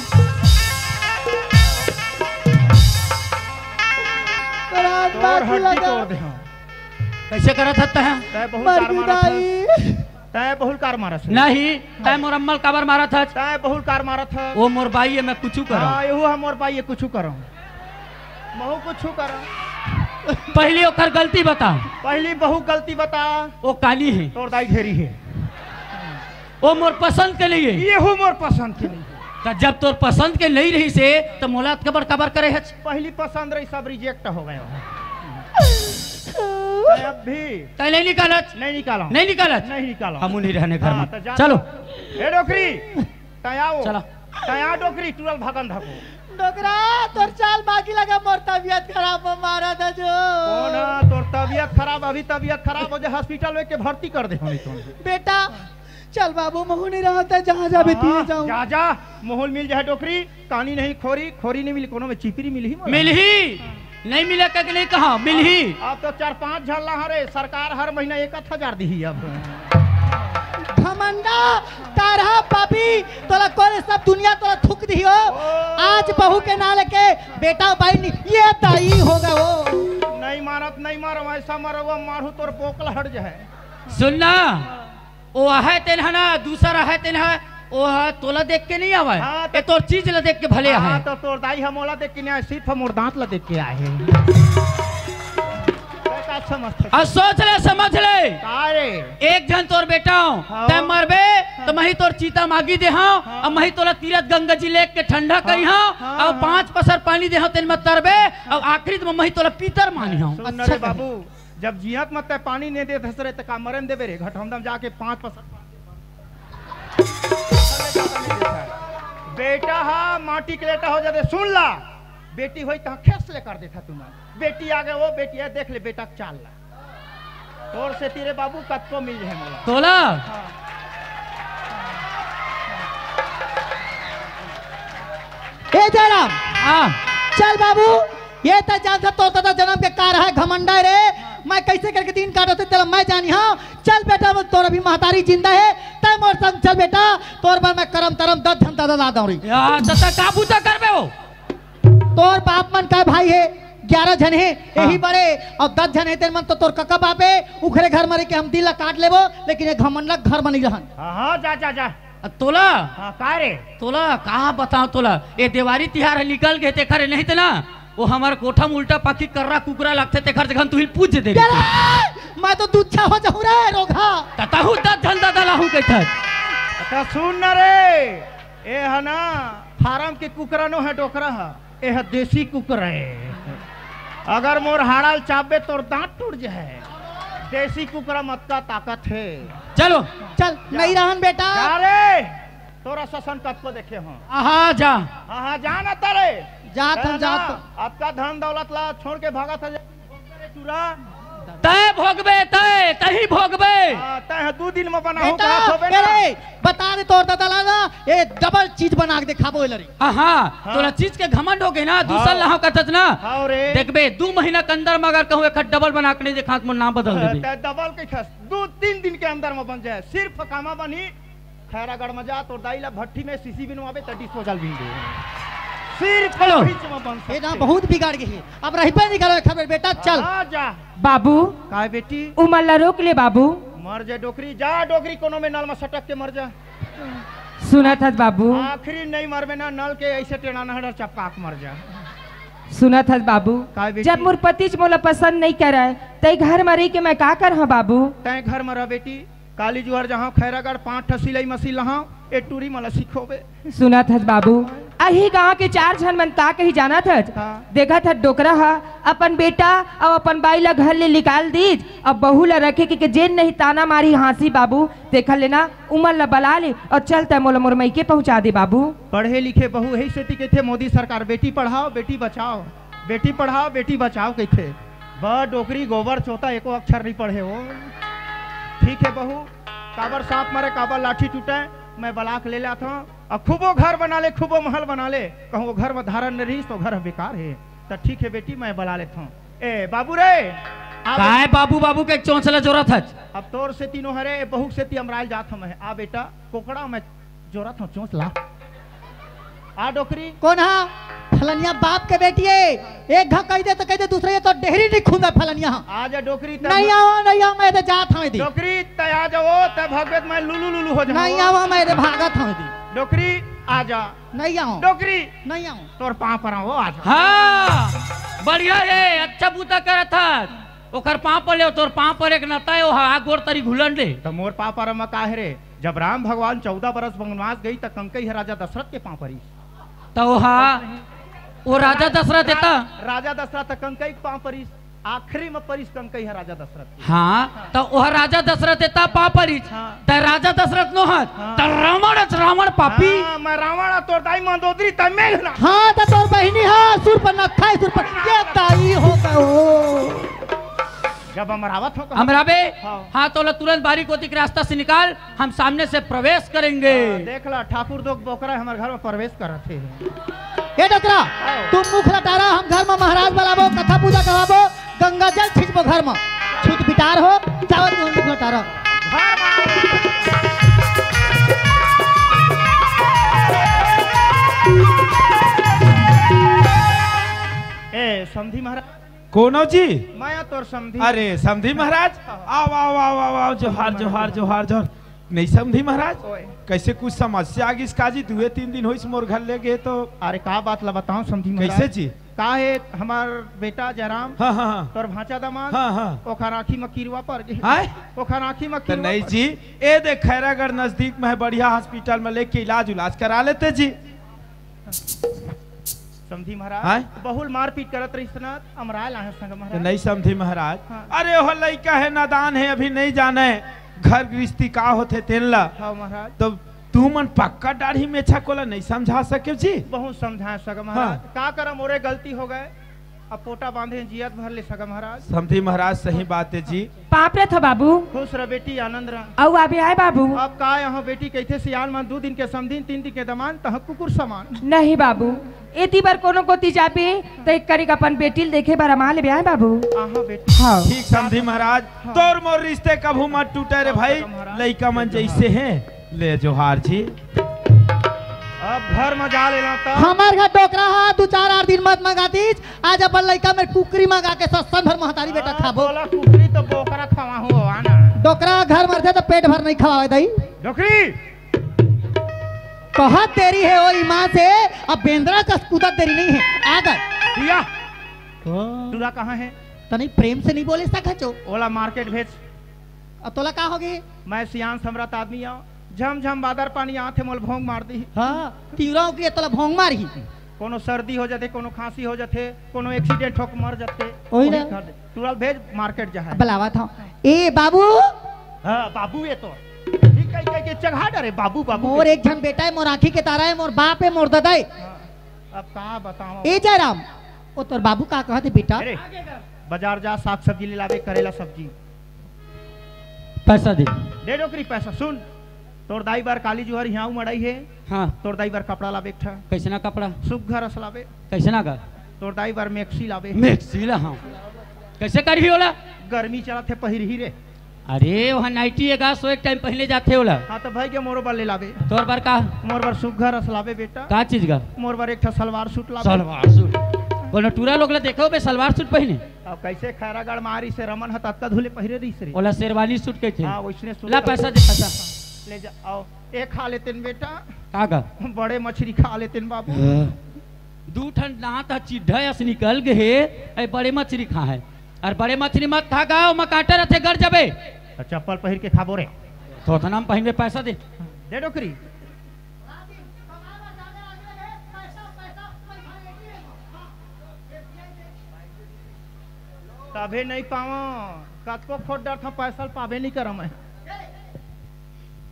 तोर हड्डी तोड़ दे हाँ। कैसे करत हस तै? तै बहुत मर कार मारत हस। तै बहुत कार मारत हस। नहीं, तै मोर अम्मा ल काबर मारत हस? तै बहुत कार मारत हस। वो मोर बाई है, मैं कुछू करौं। हाँ, यहू हम मोर बाई है, कुछू करौं। महू कुछू करौं। पहली ओकर गलती बता। पहली बहू गलती बता। वो काली है। तोर दाई ढेरी है। वो मोर पसंद के नहीं है। यहू मोर पसंद के नहीं है। त जब तोर पसंद के नहीं रहिसे, त मोला काबर काबर करे हस? पहली पसंद रही, सब reject हो गए। तै अब भी तै नहीं निकालत? नहीं निकालौं। नहीं निकालत? नहीं निकालौं। हमू नहीं रहने घर हाँ, में। त जा चलो। ए डोकरी, तै आओ। चला। तैं आ डोकरी, टूरल भगन धको। डोकरा, तोर चाल मागी लगा, मोर तबियत खराब हो, मारा था जो। कौन है तोर तबियत खराब? अभी तबियत खराब हो जाए, हॉस्पिटल में के भर्ती कर दे होनी तो। बेटा, चल बाबू, महू नहीं रहा था, जहाँ जाबे हाँ, तिहाँ जाऊँ। जा, जा, महू ल मिल जाए डोकरी, कानी नहीं खोरी, खोरी नहीं मिली, कोनो में चिपरी मिली ही मोला। मिलही, नहीं मिले कह के नहीं कहा, मिलही। अब तो चार पाँच झन ला हरे, सरकार हर महीना एक आध हजार दिही अब। घमंडा, तारहा पापी, तोला कोरे सब दुनिया तोला थूक दिही हो। ओ। आज बहू के ना लेके बेटा बाई नहीं, ये दाई होगा वो। नहीं मारत, नहीं मारो, ऐसा मारो, वो मारू तोर पोकल हट जाए। सुन ना, ओ आहे तेन ह ना, दूसर आहे तेन ह, ओ ह तोला देख के नहीं आवे। हाँ, ए, तोर चीज ला देख के भले हाँ, आहे। तो तोर दाई ह मोला देख के नहीं आए, सिर्फ मोर दांत ला देख के आए हे। का समझ थे? अब सोच ले, समझ ले। का रे? एक झन तोर बेटा हो, हाँ। तैं मरबे, हाँ। तो मही तोर चीता मागी दे हाँ, हाँ। अब मही तोला तीरथ गंगा जी लेके ठंडा हाँ, करी हाँ, हाँ, अब हाँ। पाँच पसर पानी दे हाँ, तेन मत तरबे, अब आखिरी में मही तोला पीतर मानी हाँ। सुन अच्छा रे बाबू, जब जियत म तैं पानी नहीं देत हस रे, त का मरे म देबे रे? घटौंदा म जाके पाँच पसर पानी दे। बेटा हा माटी के लेटा हो जाते, सुन ला, बेटी होई तहाँ खेस ले कर देता तुमन। बेटी आ गए, वो बेटी है, देख ले बेटा के चाल ला। तोर से तीरे बाबू कतको मिल है मोला। तोला? हाँ। ए जयराम, हाँ। चल बाबू, ये त जानत तोर ददा जनम के का रहा घमंडा रे। मैं कैसे करके दिन काटत हे तेला मैं जानी हँव। चल बेटा, मैं तोर अभी महतारी जिंदा हे, तैं मोर संग चल बेटा, तोर बर मैं करम तरम दस झन ददा ला दौड़ी। या, त तैं का बूता करबे हो? तोर बाप मन का भाई हे, ग्यारह झन हे, हाँ। यही बड़े, अउ दस झन हे, तेन मन तो तोर कका बाप हे, उखरे घर म रहिके हम दिन ला काट लेबो, लेकिन ये घमंड ला घर म नहीं रहन। हाँ, हाँ, जा, जा, जा। अ, तोला? हाँ, का रे? तोला का बताओ तोला? ये देवारी तिहार ह निकल गे, तेखर नहीं ते ना, वो हमर कोठा म उल्टा पाखी कर्रा कुकरा लगथे, तेखर जगह तुही पूछ दे। चला, मैं तो दुच्छा हो जाऊं रे, रोगहा। त तहू दस झन ददा लाहू कहिथस। त सुन न रे, ए ह ना, फारम के कुकरा नो हे, डोकरा ह। ए ह देसी कुकरा हे। अगर मोर हाड़ा ल चाबे, तोर दांत टूट जाए। देसी कुकरा म अतका ताकत हे। चलो। चल, जा। नहीं रहन बेटा। जा रे। तोर असन कतको देखे हँव। आहा, जा। हाँ, हाँ, जा ना तारे। जात हँव, ना, जात हँव। अतका धन दौलत ला छोड़ के भागत हे, चूरा। तैं भोगबे, तैं, तहीं भोगबे। हाँ, तैं ह दू दिन म बनाहूँ बेटा, कहत होबे ना। अरे, बता दे तोर ददा ला ना, ये डबल चीज बना के देखाबो एला रे। हाँ, हाँ, हाँ। तोला चीज के घमंड हो गे ना, हाँ। दूसर लाहूँ कहत हस ना। हाँ रे। देखबे, दू महीना के अंदर म अगर कहूँ एक डबल बना के नहीं देखात, मोर नाम बदल देबे। तैं डबल कहिथस, दू तीन दिन के अंदर म बन जाए, सिर्फ कामा बनही, खैरागढ़ म जा, तोर दाई ला भट्ठी में सीसी बिनवाबे त डिस्पोजल बिन दे। सिर्फ हेलो। फ्रिज में बन ए ना, सकथे। बहुत बिगाड़ गे हे। अब रहिबे नहीं करो, खबर बेटा, चल। हाँ, जा। बाबू। काय बेटी? उमर ला रोक ले बाबू। मर जा डोकरी, जा डोकरी, कोनो में नल में सटक के मर जा। सुनत हस बाबू। आखिरी नहीं मरबे ना, नल के ऐसे टेढ़ा नहर चपका के मर जा। सुनत हस बाबू। काय बेटी? जब मोर पतिच मोला पसंद नहीं करे, तै घर में रहिके मैं का करहूँ बाबू? तै घर में रह बेटी, काली जुआर जाहूँ खैरागढ़ पाँच ठा सिलाई मशीन लाहूँ, ए टूरी मन ला सिखोबे। सुनत हस बाबू, अही गांव के चार झन मन का कही जानत हस? हाँ। देखत हस डोकरा ह अपन बेटा अउ अपन बाई ला घर ले निकाल दीस, अब बहू ला रखे के, के जेन नहीं ताना मारी हाँसी बाबू, तेखर ले ना उमर ला बला ले अउ चल तै मोला मोर मइके पहुँचा दे बाबू। पढ़े लिखे बहू हे सेती कहिथे मोदी सरकार, बेटी पढ़ाओ, बेटी बचाओ, बेटी पढ़ाओ, बेटी बचाओ कहिथे। ब डोकरी गोबर चोता एको अक्षर नहीं पढ़े हो। ठीक हे बहू, काबर सांप मरे, काबर लाठी टूटे, मैं बला के ले लात हूँ। अब खूबो घर बना ले, खूबो महल बना ले, कहूँ वो घर में धारण नहीं रहीस तो घर बेकार हे। त ठीक हे बेटी, मैं बला लेत हूँ। ए बाबू रे, आ काय बाबू, बाबू के चोंच ला जोरत हच? अब तोर सेती नो हरे, ए बहू सेती अमराइल जात हूँ मैं। आ बेटा, कोकड़ा में जोरत हूँ चोंच ला। आ डोकरी। कौन हा? फलनिया बाप के बेटी हे। एक घा कहि दे त कहि दे, दूसरे ये तो डेहरी नहीं खुंदा फलनिया हा। आ जा डोकरी, तै नहीं आवा, नहीं आवा, मैं एदे जात हूँ एदे। डोकरी, तै आ जाओ, तै भगवत मैं लुलु लुलु हो जाऊँ। नहीं आवा, मैं एदे भागत हूँ एदे। डोकरी, आ जा। नहीं आवा। डोकरी। नहीं आवा। तोर पाँव परँव, आ जा। हाँ, बढ़िया हे, अच्छा बूता करत हस। ओकर पाँव पर ले, तोर पाँव पर एक नता हे, ओ हा, गोड़ तरी घुलन दे। त मोर पाँव परँव म का हे रे? जब राम भगवान चौदह बरस वनवास गइस, त कंकई ह राजा दशरथ के पाँव परिस। त ओ हा, ओ राजा दशरथ हे त? राजा दशरथ ह कंकई के पाँव परिस। आखिरी में परिस कंकई ह राजा दशरथ के। हाँ, त ओह राजा दशरथ ए त पाप परिस। हाँ। त राजा दशरथ नो हस, हाँ। त रावण अस रावण पापी। हाँ, मैं रावण आ तोर दाई मंदोदरी त मेघनाथ। हाँ, त तोर बहिनी ह सुरपनखा, सुरपन ये दाई हो गयो। जब अमरावत हो कहो। अमराबे? हाँ। हाँ, तोला तुरंत बारी कोती के रास्ता से निकाल, हम सामने से प्रवेश करेंगे। हाँ, देख ला, ठाकुर दो बोकरा हमर घर में प्रवेश करत हे। ए डोकरा, हाँ। तू मुख लटारा, हम घर में महाराज बुलाबो, कथा पूजा करवाबो, गंगा जल छिंचबो घर में। छूत बिटार हो, जावत तू मुख लटारा। घर में। ए, समधी महाराज। कोनो जी? मैं तोर समधी। अरे, समधी महाराज, हाँ। आव, आव, आव, आव, आव, जोहार, जोहार, जोहार, जोहार। नहीं समधी महाराज, ओए। कैसे कुछ समस्या आ गिस का जी? दुए तीन दिन होइस मोर घर ले गे तो। अरे, का बात ला बताओ समधी महाराज? कैसे जी? का हे, हमार बेटा जयराम, हाँ, हाँ, हाँ। तोर भांचा दामाद, हाँ, हाँ। ओखर आँखी में किरवा पर गे। आय? ओखर आँखी में त किरवा नहीं पर जी, ए देख खैरागढ़ नजदीक में है, बढ़िया हॉस्पिटल में लेके इलाज उलाज करा लेते जी। समधी महाराज, हाँ? बहुल मारपीट करत रहिस ना, अमराय लाहे संग त महाराज। नहीं समधी महाराज। हाँ। अरे, ओह लइका हे, नादान हे, अभी नहीं जाने घर गृहस्थी का होथे तेन ला। हाँ महाराज। तो तू मन पक्का दाढ़ी मेछा कोला नहीं समझा सके जी? बहुत समझाए सगा महाराज। हाँ। का करम, मोरे गलती हो गए। अब पोटा बांधे जियत भर ले सगा महाराज। समधी महाराज, सही बात है जी। पाप रे थो बाबू। खुश रह बेटी, आनंद रह। अउ आबे आय बाबू। अब का यहाँ बेटी कहिथे सियान मन, दू दिन के समधिन, तीन दिन के दमान, तह कुकुर समान। नहीं बाबू, एती बर कोनो कोती जाबे, त एक कनिक अपन बेटी ल देखे बर अमा लेबे आय बाबू। आहा बेटी। हाँ। ठीक समधी महाराज, हाँ। तोर मोर रिश्ते कभू मत टूटे रे भाई, महाराज। लइका मन जैसे हैं। ले जोहार जी। अब घर में जा लेना त। हमार घर डोकरा हा, दू चार आर दिन मत मंगा दीज। आज अपन लइका में कुकरी मंगा के सस्सन भर महतारी बेटा हाँ, खाबो। बोला कुकरी तो बोकरा खवा हो, आना। डोकरा घर मरथे तो पेट भर नहीं खवावे दई। डोकरी। कहत देरी है ओ ईमान से, अब बेंदरा कस कूदत देरी नहीं है। आ गए। दिया। ओ। टूरा कहाँ है? तनी प्रेम से नहीं बोले सकत हो। ओला मार्केट भेज। अब तोला का होगे? मैं सियान समरत आदमी आंव, झम झम बादर पानी आथे, मोल भोंग मार दी। हाँ, तिवरा के तोला भोंग मारही। कोनो सर्दी हो जाथे, कोनो खांसी हो जाथे, कोनो एक्सीडेंट होके मर जाथे। ओही ना। ओही कर दे। तुरंत भेज मार्केट जा है। बुलावत हंव। ए बाबू। हाँ, बाबू ये तो। ठीक कह, कह के चघा डरे, बाबू, बाबू मोर के। एक झन बेटा है, मोर आँखी के तारा है, मोर बाप है, मोर ददा है। हाँ, अब का बताओ? ए जयराम, ओ तोर बाबू का कहत हे बेटा? अरे, बाजार जा, साग सब्जी ले लाबे, करेला सब्जी। पैसा दे। दे डोकरी पैसा। सुन, तोर दाई बर काली जुहर हियाऊ मड़ई हे। हाँ। तोर दाई बर कपड़ा लाबे एक ठा। कैसना कपड़ा? सुग्घर अस लाबे। कैसना का? तोर दाई बर मैक्सी लाबे। मैक्सी ला, हाँ। कैसे करही ओला? गर्मी चलत हे, पहिरही रे। अरे, वहाँ नाइटी एगा सौ एक टाइम पहले जाथे ओला। हाँ, तो भाई के मोरो बर ले लाबे। तोर बर का? मोर बर सुग्घर अस लाबे बेटा। का चीज का? मोर बर एक ठा सलवार सूट लाबे। सलवार सूट? कोनो टूरा लोग ला देखे होबे सलवार सूट पहने? अब कैसे खैरागढ़ में आरिस हे रमन ह, ततका धुले पहिरे रहिस रे। ओला शेरवानी सूट कहिथे। हाँ, वैसने सूट ला का। पैसा दे, पैसा। ले जा, आओ। ए खा लेतेन बेटा। का का? बड़े मछरी खा लेतेन बाबू। हाँ। दू ठन दांत ह चिड्ढा अस निकल गे हे, ए बड़े मछरी खा है। अरे बड़े मछरी मत खा गा, ओमा कांटा रथे, गड़ जबे। त चप्पल पहिर के खाबो रे। थोथना म पहिनबे, पैसा दे। दे डोकरी। तभे नहीं पावा, कतको खोट डरथंव, पैसा ल पाबे नहीं करंव मैं।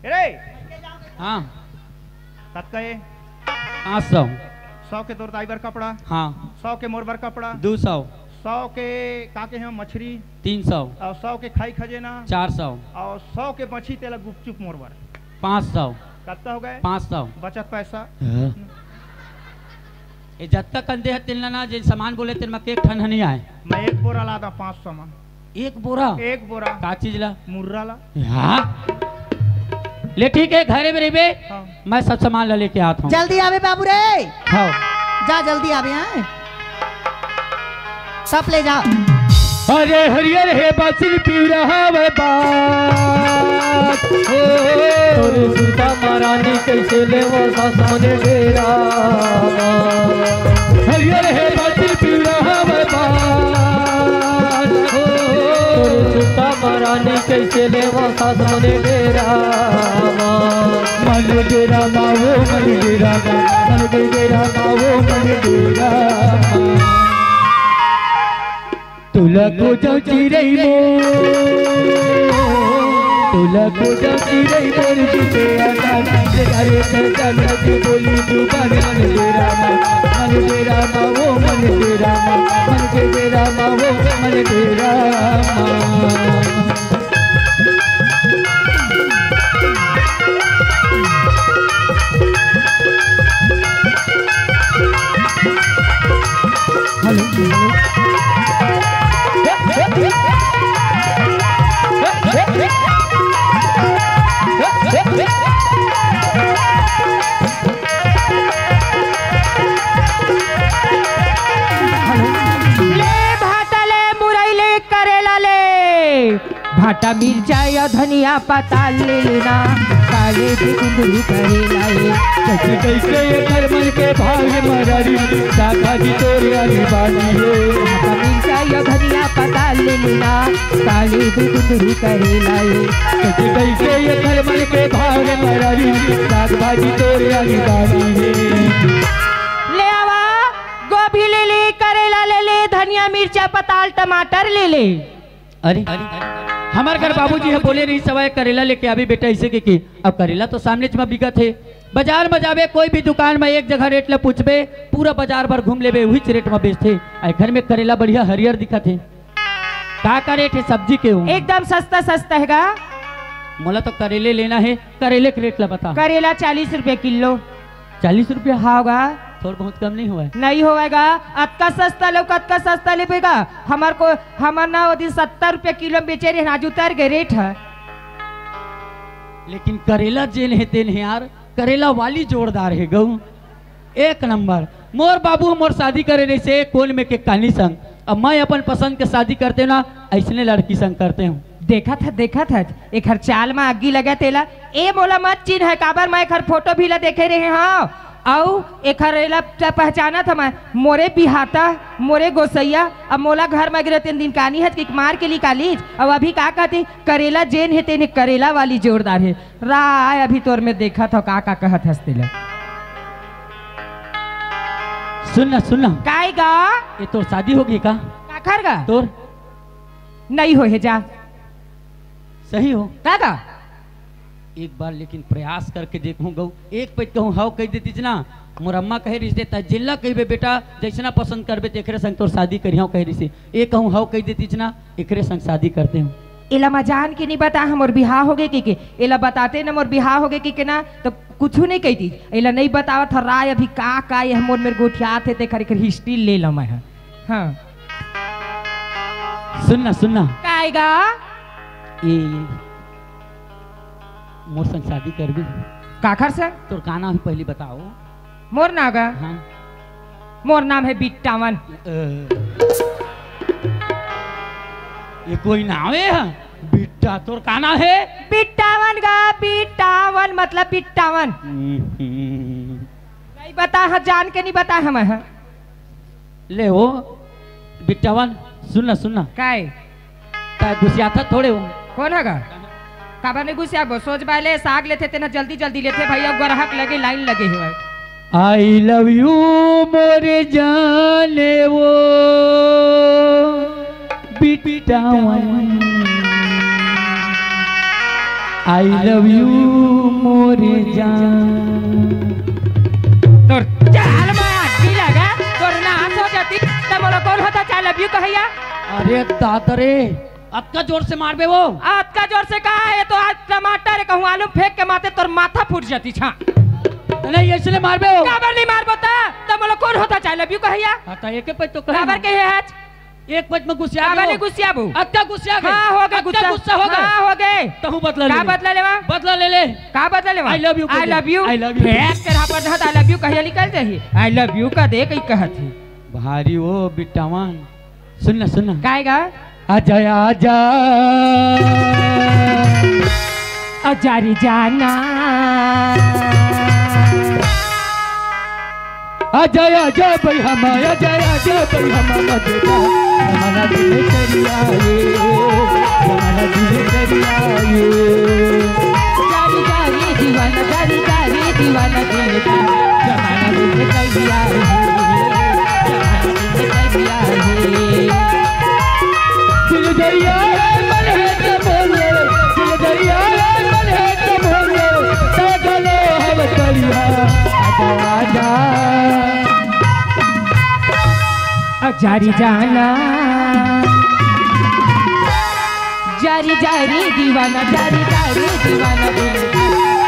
रे। हाँ। कतका ए? पाँच सौ। सौ के तोर दाई बर कपड़ा। हाँ। सौ के मोर बर कपड़ा। दू सौ। सौ के का के हम मछरी। तीन सौ। अउ सौ के खाई खजेना। चार सौ। अउ सौ के बची तेला गुपचुप मोर बर। पाँच सौ। कतका हो गए? पाँच सौ। बचत पैसा। हाँ। ए जतका कंदे ह तेन ला ना, जेन सामान बोले तेन म के एक ठन ह नहीं आए। मैं एक बोरा ला दा पाँच सौ म। एक बोरा? एक बोरा। का चीज ला? मुर्रा ला। हाँ। ले ठीक है, घरे में रहिबे, हाँ। मैं सब सामान ला लेके आत हंव। जल्दी आबे बाबू रे। हाँ। जा जल्दी आबे, हाँ। सब ले जा। अरे हरियर हे बासिल पिवरा हवे बात। ओ, तोरे सुरता महारानी कैसे लेवो सास मने डेरा। हरियर हे बासिल पिवरा हवे बात। ओ, तोरे सुरता महारानी कैसे लेवो सास मने डेरा। मन डेरा मावो, मन डेरा मा, मन डेरा मावो, मन डेरा मा। तुला को जाऊं चिरई मोर, तुला को जाऊं चिरई मोर, जिते आदा, अरे सजन की बोली जुबान, मन डेरा मा, मन डेरा मा, ओ मन डेरा मा, मन डेरा मा, ओ मन डेरा मा। ले भाटा ले, मुरई ले, करेला ले, भाटा मिर्चा या धनिया पताल ले लेना, काले भी कुंदरू करेला ले। कैसे कैसे ये घर मन के भाग मरारी, साग भाजी तोरे आनी बानी है। भाटा मिर्चा या धनिया पताल ले लेना, काले भी कुंदरू करेला ले। कैसे कैसे ये घर मन के भाग मरारी, साग भाजी तोरे आनी बानी है। ले आवा, गोभी ले ले, करेला ले ले, धनिया, मिर्चा, पताल, टमाटर ले ले। अरे, हमर घर बाबूजी ह बोले रहिस, "सवा एक करेला लेके आबे बेटा," अइसे के, के। अब करेला तो सामनेच म बिकत हे। बजार म जाबे, कोई भी दुकान म एक जगह रेट ल पूछबे, पूरा बजार भर घूम लेबे, उहीच रेट म बेचथे। अउ ए घर में करेला बढ़िया हरियर दिखत हे। का, का रेट हे सब्जी के ओ? एकदम सस्ता, सस्ता हे गा। मोला तो करेले लेना हे, करेले के रेट ल बता। करेला चालीस रुपया किलो। चालीस रुपया? हाँ गा। थोड़ बहुत कम नहीं होवय? नहीं होवय गा। अतका सस्ता लेव, कतका सस्ता लेबे गा? हमर को, हमर ना ओ दिन सत्तर रुपया किलो में बेचे रहे, आज उतर गए रेट ह। लेकिन करेला जेन हे तेन हे यार, करेला वाली जोरदार हे गऊ, एक नंबर। मोर बाबू मोर शादी करे रहिसे कोन में के कानी संग, अब मैं अपन पसंद के शादी करते ना, अइसने लड़की संग करते हूँ। देखत ह, देखत ह, एखर चाल म अग्गी लगे तेला। ए मोला मत चिन्ह, काबर मैं एखर फोटो भी ला देखे रहे हव। अउ एखर एला त पहचानत ह मैं, मोरे बिहाता, मोरे गोसैया। अब मोला घर म गिरे तेन दिन कानी हच कि मार के निकालीच। अब अभी का कहती, करेला जेन हे तेन हे, करेला वाली जोरदार हे। रा आय, अभी तोर में देखत हव का का कहत हस तेला। सुन ना, सुन ना। काय गा? ये तोर शादी हो गई का? काखर गा? तोर? नहीं हो हे जा। सही हो? का गा? एक बार लेकिन प्रयास करके देखूं गऊ। एक पइत कहूं हव कह देतीच ना। मोर अम्मा कहे रिहिस, "त जिल्ला कहिबे बेटा, जैसना पसंद करबे तेखरे संग तोर शादी करिहंव," कहे रिहिस। ए कहूं हव कह देतीच ना, एकरे संग शादी करते हूं। एला मैं जान के नहीं बता, हमर बिहाव हो गए के, के। एला बताते ना मोर बिहाव हो गए के, के ना, तो कुछ नहीं कहती। एला नहीं बतावत ह राय, अभी का, का ये मोर मेर गोठियात हे, तेखर एखर हिस्ट्री ले ला मैं ह। हाँ। सुन ना, सुन ना। काय गा? ए, मोर संग शादी करबे? काखर संग? तोर का नाम हे पहली बताओ। मोर नाम गा? हाँ। मोर नाम हे बिट्टावन। अ, ये कोई नाम हे? बिट्टा, तोर का नाम हे? बिट्टावन गा, बिट्टावन मतलब बिट्टावन। हम्म। नहीं बता ह, जान के नहीं बता ह मैं ह। ले ओ बिट्टावन, सुन ना, सुन ना। काय? काय गुसियाथा थोड़े ओ? कोन ह गा? काबर नहीं गुसियाबो? सोच बाय ले, साग लेथे तेन ह जल्दी जल्दी लेथे भैया, ग्राहक लगे, लाइन लगे हवय। I love you मोरे जाने ओ बिट्टावन। I love you मोरे जान। तोर चाल म अग्गी लगा, तोर नाश हो जाती, त मोला कोन होता चाहे love you कहैया? अरे दादा रे, अतका जोर से मारबे ओ? अतका जोर से का हे, तो आज टमाटर हे, कहूं आलू फेंक के माते तोर माथा फूट जाती छा। नहीं, अइसने मारबे ओ? काबर नहीं मारबो त? त मोला कोन होता चाहे love you कहैया? हाँ, त एके पइत तो कहे काबर ना। कहे आज? एक पइत में गुस्सिया काबर गए ओ? नहीं गुस्सियाबो? अतका गुस्सिया गए? हाँ, हो गए अतका गुस्सा। गुस्सा हो गए? हाँ, हो गए। तहूं बदला का ले ले। बदला लेवा? बदला ले ले। का बदला लेवा? I love you I कह दे। Love you। I love you। फेंक के रहा पर रहत, I love you कहिया निकल जाही? I love you का दे कही कहत ही। भारी ओ बिट्टावन। सुन ना, सुन ना। काय गा? आजा, आजा। आजा रे जाना। आजा, आजा भाई हम, आजा, आजा भाई हम, मजेदार जमाना दिल चलिया ये, जमाना दिल चलिया ये। जारी, जारी दीवाना, जारी, जारी दीवाना दिल का, जमाना दिल चलिया ये, जमाना दिल चलिया ये। जारी जाना, जारी जारी दीवाना, जारी जारी दीवाना,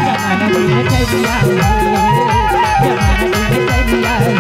जमाना दिन चलिया हो, जमाना दिन चलिया हो।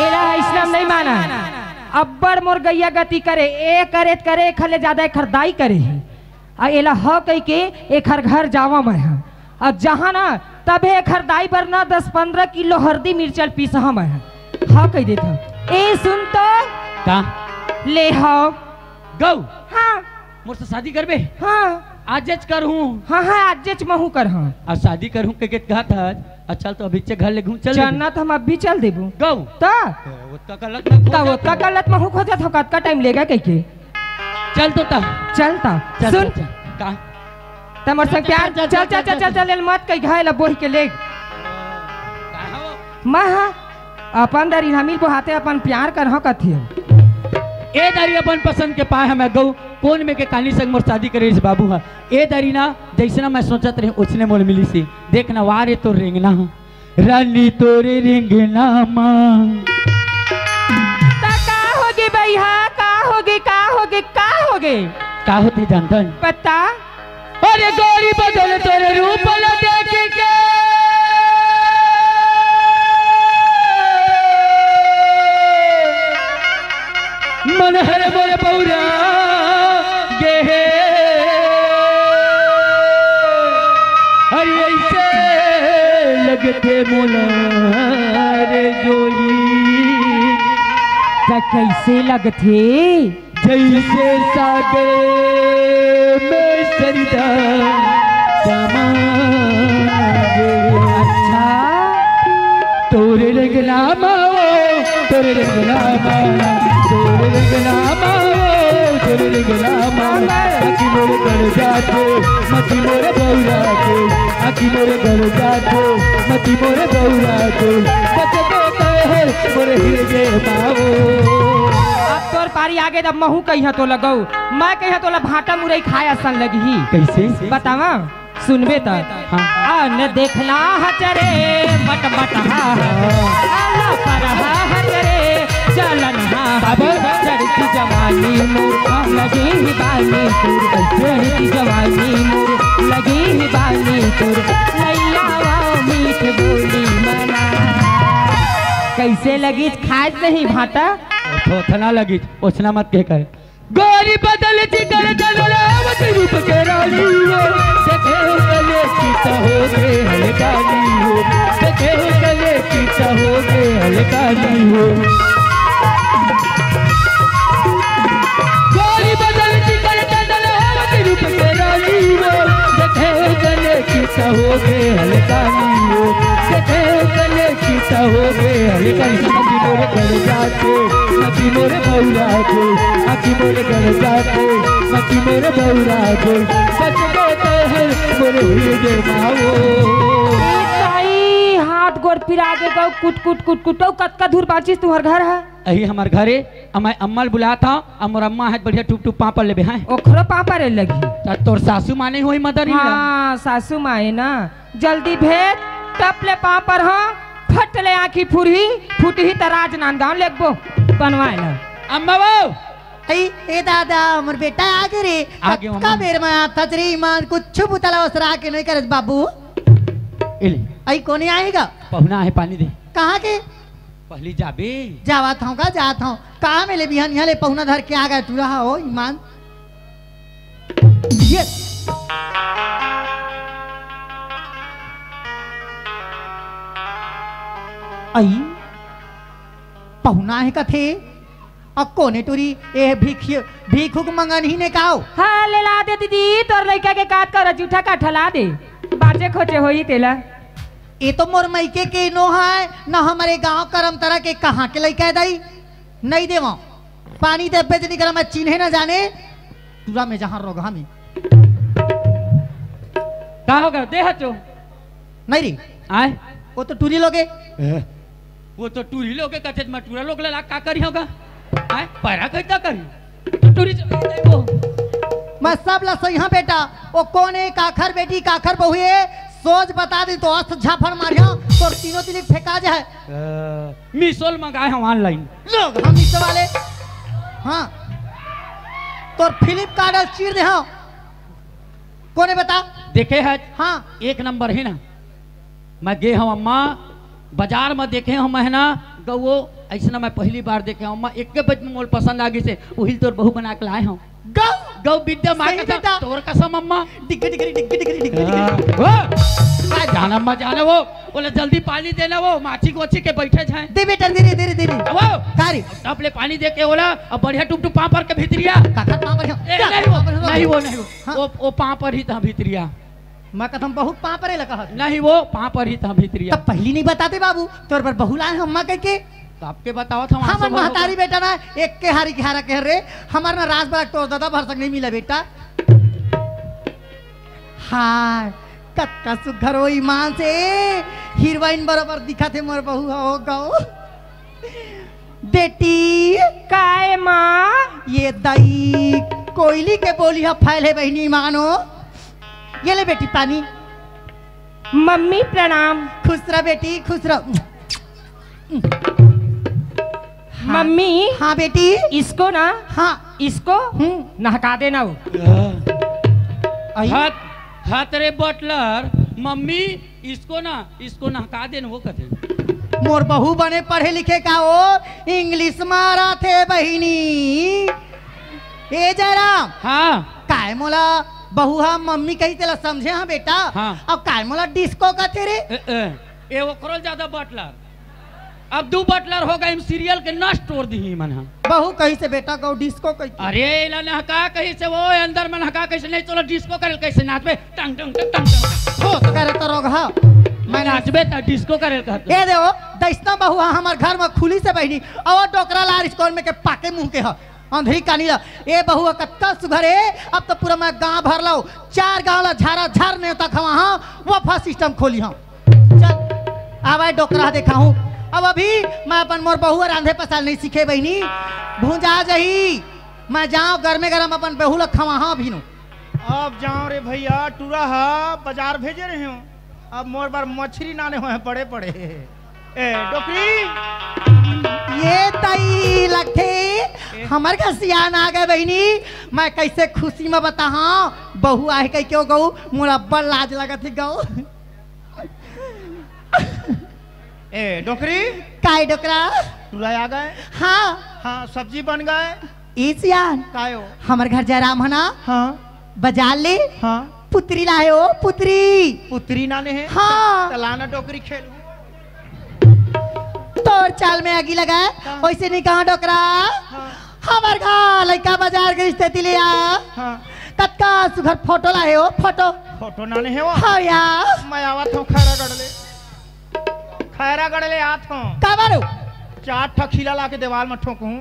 एला अइसना नइ माना। अब्बड़ मोर गइया गति करे, ए करे त करे, एखर ले जादा एखर दाई करे हे। अउ एला ह कहिके एखर घर जावँव मैं ह। अउ जहाँ ना, तभे एखर दाई बर ना दस पंद्रह किलो हरदी मिर्चा ल पीसहँव मैं ह। ह कहि देथँव। ए सुन तो। का? ले हव। गऊ। हाँ। मोर से शादी करबे? हाँ। आजेच करहूँ। हाँ, हाँ, आजेच महूँ करहूँ। अउ शादी करहूँ कहिके कहत हस। अउ चल तो अभीचे घर ले घूम चल चल देबे। ना, त हम अभी चल देबो। गऊ। त? ए, ओतका गलत मत त खोज ओतका तू। गलत महूँ खोजत हँव, कतका टाइम लेगा कहिके। चल तो ता। चल ता। चल, सुन। चल, चल। का? त मोर संग चल, प्यार, चल, चल, चल, चल, चल, चल, चल। चल, एला मत कहि, घायल बोहि के लेग। का हो? मैं ह अपन दरी हमीर बोहाते अपन प्यार करहूँ कथे। ए दरी अपन पसंद के पाए हँव मैं गऊ, कोन में के कानी संग मोर शादी करे रिहिस बाबू ह। ए दरी ना, जइसना मैं सोचत रहेंव, ओइसने मोला मिलिस हे। देख ना, वाह रे तोर रेंगना ह। रानी तोरे रेंगना मा। त का होगे भइया, का होगे, का होगे, का होगे? का होथे जानथस? बता। अरे गोरी बदन तोरे रूप ल देख के मन हर मोर बउरा गे हे। अरे अइसे लगथे मोला रे जोही। त कइसे लगथे? जइसे सागर में सरिता समा गे। अच्छा। तोरे रंगना मा ओ, तोरे रंगना मा, तोरे रंगना मा ओ, तोरे रंगना मा। आँखी मोर गड़ जाथे, मती मोर बउरा के, आँखी मोर गड़ जाथे, मती मोर बउरा के। बचबे तोहे मोर हृदय मा ओ। अब तोर पारी आगे, तब महूँ कहिहँव तोला गऊ, मैं कहिहँव तोला भाँटा मुरई खाए असन लगही। कइसे? बतावँव। सुनबे त। हाँ। अन देखना हचरे, मट मट हा हचरे, आला पर हा हचरे, चलन हा बाबा। चढ़ती जवानी मोर, लगे ही बानी तोर, चढ़ती जवानी मोर, लगे ही बानी तोर, लइया वा मीठ बोली मना। कइसे लगिस खाए नहीं भाँटा? थोथना लगिस, ओइसना मत कह कर। गोरी बदल जिगर जनरावत रूप के रानी हो, देखे हो कले की त होगे हलकानी हो, देखे हो कले की त होगे हलकानी हो। गोरी बदल जिगर जनरावत रूप के रानी हो, देखे हो कले की त होगे हलकानी हो, देखे हो कले की त होगे हलकानी। मती मोर गड़ जाथे, मती मोर बउरा गे, मती मोर गड़ जाथे, मती मोर बउरा गे, बचबे तोहे मोर हृदय मा ओ। ए ताई, हाथ गोड़ पिरा गे गऊ, कुट, कुट, कुट, कुट, अउ कतका दूर बाँचिस तुँहर घर ह? अही हमर घर ए, अउ मैं अम्मा ल बुलात हँव, अउ मोर अम्मा ह बढ़िया टुप टुप पाँव पर लेबे हैं। ओखरो पाँव परे लगही। त तोर सासू माँ नइ होही mother-in-law? हाँ, सासू माँ ए ना। जल्दी भेज, टप ले पाँव परहूँ, फट ले आँखी फुरही, फुटही त राजनांदगांव लेगबो बनवाए ला। अम्मा वो, ए, ए दादा, मोर बेटा आगे रे। आगे, कतका मम्मी। बेर म आथस रे, ईमान कुछु बुता ल ओसरा के नइ करस बाबू। ए ले। अई कोने आएगा? पहुना हे, पानी दे। कहाँ के? पहली जाबे। जावत हँव का, जात हँव। कहाँ में ले बिहान यहाँ ले पहुना धर के आ गए, टूरा हा हो ईमान। ये। अई, पहुना हे कथे। अ कोने टूरी, ए भीख, भीख उख मंगन ही ने काव? हाँ, ले ला दे दीदी, तोर लइका के काट कर जूठा काठा ला दे। बाचे खोचे होही तेला। ए तो मोर मइके के नो हे, न हमर गाँव करमतरा के, कहाँ के लइका हे दाई? नइ देवँव। पानी दे बेच निकला, मैं चिन्हे न जाने। टूरा में जहाँ रोगहा में। का होगा? दे हचो। नहीं रे। आय? वो तो टूरी लोगे। ए? वो तो टूरी लोगे कथे, मैं टूरा लोग ला का करिहँव गा? आय? पैरा कैसा करी? तो टूरी च-, वो। मैं सब ला सही हँव बेटा। वो कोन हे, काखर बेटी, काखर बहू हे, सोच बता दी तो अस्त झाफड़ मारिहँव, तोर तीनों तिली फेंका जाए। ए, मीशो ले मंगाए हँव online। लोग, हाँ, मीशो वाले। हाँ। तोर Flipkart ल चीर देहँव। कोने बता? देखे हच? हाँ। एक नंबर हे ना। मैं गे हँव अम्मा, बजार म देखे हँव मैं ना, गऊ, अइसना मैं पहली बार देखे हँव अम्मा, एके बज में मोला पसंद आ गिस हे, उही ल तोर बहू बना के लाए हँव। गऊ? गऊ बिद्या माँ सही कसम, बेटा। तोर कसम अम्मा। डिग्गी, डिग्गी, डिग्गी, डिग्गी, डिग्गी, डिग्गी। हाँ। वो, जान अम्मा, जान वो, बोले जल्दी पानी देना वो, माछी गोछी के बैठे जाए। दे बेटा, दे रे, दे रे, दे रे। वो, का रे? अब ले पानी दे के ओला, अब बढ़िया टुप टुप पाँव पर के भीतरिया। काखर पाँव पर? ए, नहीं वो, पाँव पर? नहीं वो, नहीं वो। हाँ। वो, वो पाँव पर ही था भीतरिया। मैं कथम बहुत पाँव परे लगा हस। नहीं वो, पाँव पर ही था भीतरिया। तब पहली नहीं बताते बाबू, तोर बर बहू लाए हँव अम्मा कह के। तो आपके बतावत हँव, हमर महतारी बेटा ना, एक के हारी के हारा कह रे, हमर ना राज बड़ा तोर दादा भर सक नहीं मिला बेटा। हाय, कतका सुघर हो ईमान से, हीरोइन बरोबर दिखत हे मोर बहू हो गऊ। बेटी। काय माँ? ये दई कोयली के बोली ह फैले बहिनी मानो। ये ले बेटी पानी। मम्मी प्रणाम। खुश रह बेटी, खुश रह। हाँ। मम्मी। हाँ बेटी। इसको ना, हाँ। इसको हम्म। नहका देना वो। आई? हाथ, हाथ रे बटलर, मम्मी इसको ना, इसको नहका देन वो कथे। मोर बहू बने पढ़े लिखे का वो, इंग्लिश मारत हे बहिनी। ए जयराम। हाँ। काय मोला बहू हा मम्मी कही तेला समझे हा बेटा? हाँ। अब काय मोला डिस्को कथे रे? ए, ए, ए ओकरो ज्यादा बटलर। अब दू बटलर हो गए, serial के नस तोड़ दिही मन हम। बहू कही से बेटा गऊ डिस्को कही। अरे, एला नहका कही से वो, अंदर में नहका कही से, नहीं चलो डिस्को करे कही से नाचबे, टंग, टंग, टंग, टंग, टंग। हो, तो करे तो रोग हा। मैं नाचबे त डिस्को करे कहत। ए देवो, दइसना बहू हा हमर घर में खुली से बहिनी, अउ डोकरा लार स्कूल में के पाके मुंह के हा, अंधरी कानी ला। ए बहू हा कतका सुघर हे, अब तो पूरा मैं गांव भर लव, चार गांव ला झारा झार नेवता खवा हा, वफा system खोली हा। चल, आवा डोकरा देखाहूं। अब अभी मैं अपन मोर बहू रांधे पसाल नहीं सीखे बहिनी, भुंजा जही। मैं जांव गरमे गरम अपन बहू ला खवाहां अभी नो। अब जांव रे भइया, टूरा हा बजार भेजे रहे हो, अब मोर बर मछरी नाने होय पड़े पड़े। ए डोकरी। ये तई लगथे ए। हमर घर सियान आ गए बहिनी, मैं कैसे खुशी में बताहां, बहू आहे कह के गऊ, मोला बड़ लाज लगत हे गऊ। ए डोकरी। काय डोकरा? टूरा आ गए। हाँ। हाँ, सब्जी बन गए। ए सियान। काय हो? हमर घर जयराम है ना? हाँ। बजार ले। हाँ। पुतरी लाए हो, पुतरी। पुतरी नाने हे? हाँ। त लाना डोकरी खेलू। तोर चाल में आगी लगाए, हाँ। वैसे नहीं कहा डोकरा। हाँ। हमर घर लइका बजार गइस तेती ले आ। हाँ। कतका सुघर फोटो लाए हो, फोटो। फोटो नाने हे वो? हाँ या। मैं आवत हूँ खैरागढ़ ले। खैरागढ़ ले आत हूँ। काबर? चार ठा खिला ला के देवाल में ठोकूं।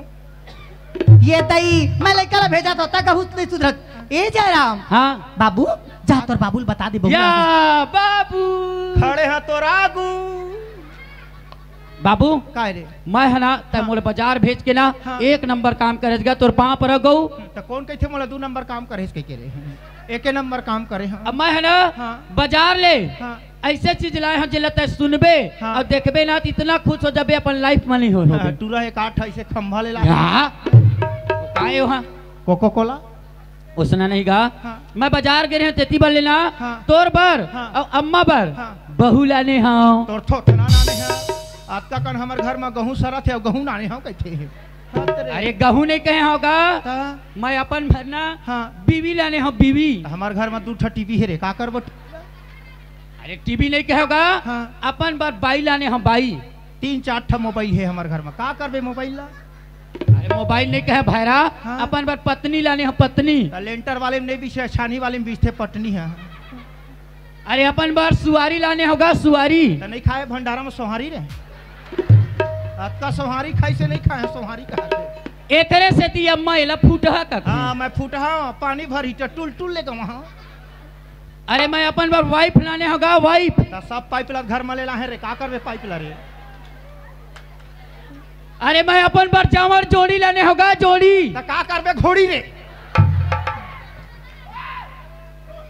ये तई, मैं लइका ला भेजा था, तक हुत नहीं सुधरत। ए जयराम। हाँ। बाबू, जा तोर बाबू ल बता दे, बहू या आ गई। बाबू। खड़े हैं तोर आगू। बाबू, काय रे? मैं है ना, तै हाँ। मोला बजार भेज के ना, हाँ। एक नंबर काम करे गा, तोर पाँव पर गऊ। त कौन कहिथे मोला दू नंबर काम करे कह के रे? एके नंबर काम करे हाँ। अब मैं है ना, हाँ। बजार ले, हाँ। ऐसे चीज लाए हूँ, जेला तै सुनबे हाँ। और देखबे ना, तो इतना खुश हो जाबे, अपन लाइफ में नहीं हो, हाँ, होबे। टूरा एक आठ ऐसे खंभा ले ला। या। आए हो हाँ। कोको कोला? उसना नहीं गा। हाँ। मैं बाजार गे रहेंव तेती बर लेना। हाँ। तोर बर हाँ। अउ अम्मा बर हाँ। बहू लाने हंव। तोर थोथना लाने हंव। अतका कन हमर घर म गहूं सरत हे अउ गहूं लाने हंव कहिथे। हाँ, तेरे अरे गहूं नहीं कहे हंव गा। हाँ। मैं अपन बर ना हाँ। बीवी लाने हंव, बीवी। त हमर घर म दू ठा टीवी हे रे, का करबो? अरे टीवी नहीं कहे हंव गा। हाँ। अपन बर बाई लाने हंव, बाई। तीन चार ठा मोबाइल हे हमर घर म, का करबे मोबाइल ला? अरे मोबाइल नहीं कहे भैरा, हाँ। अपन बर पत्नी लाने हंव, पत्नी। त लेंटर वाले म नहीं बिछे, छानी वाले म बिछथे पटनी ह। अरे अपन बर सुवारी लाने हंव गा, सुवारी। त नहीं खाए भंडारा म सोहारी रे। अतका सोहारी खाइसे नहीं खाए, सोहारी कहाथे। एकरे सेती अम्मा एला फूटहा कथे। हाँ, मैं फूटहा, पानी भरही त टुल टुल ले गवा हंव। अरे मैं अपन बर वाइफ लाने हंव गा, वाइफ। त सब पाइप ला घर म ले लाहे रे, का करबे पाइप ला रे? अरे मैं अपन बर जांवर जोड़ी लाने हंव गा, जोड़ी। त का करबे घोड़ी रे?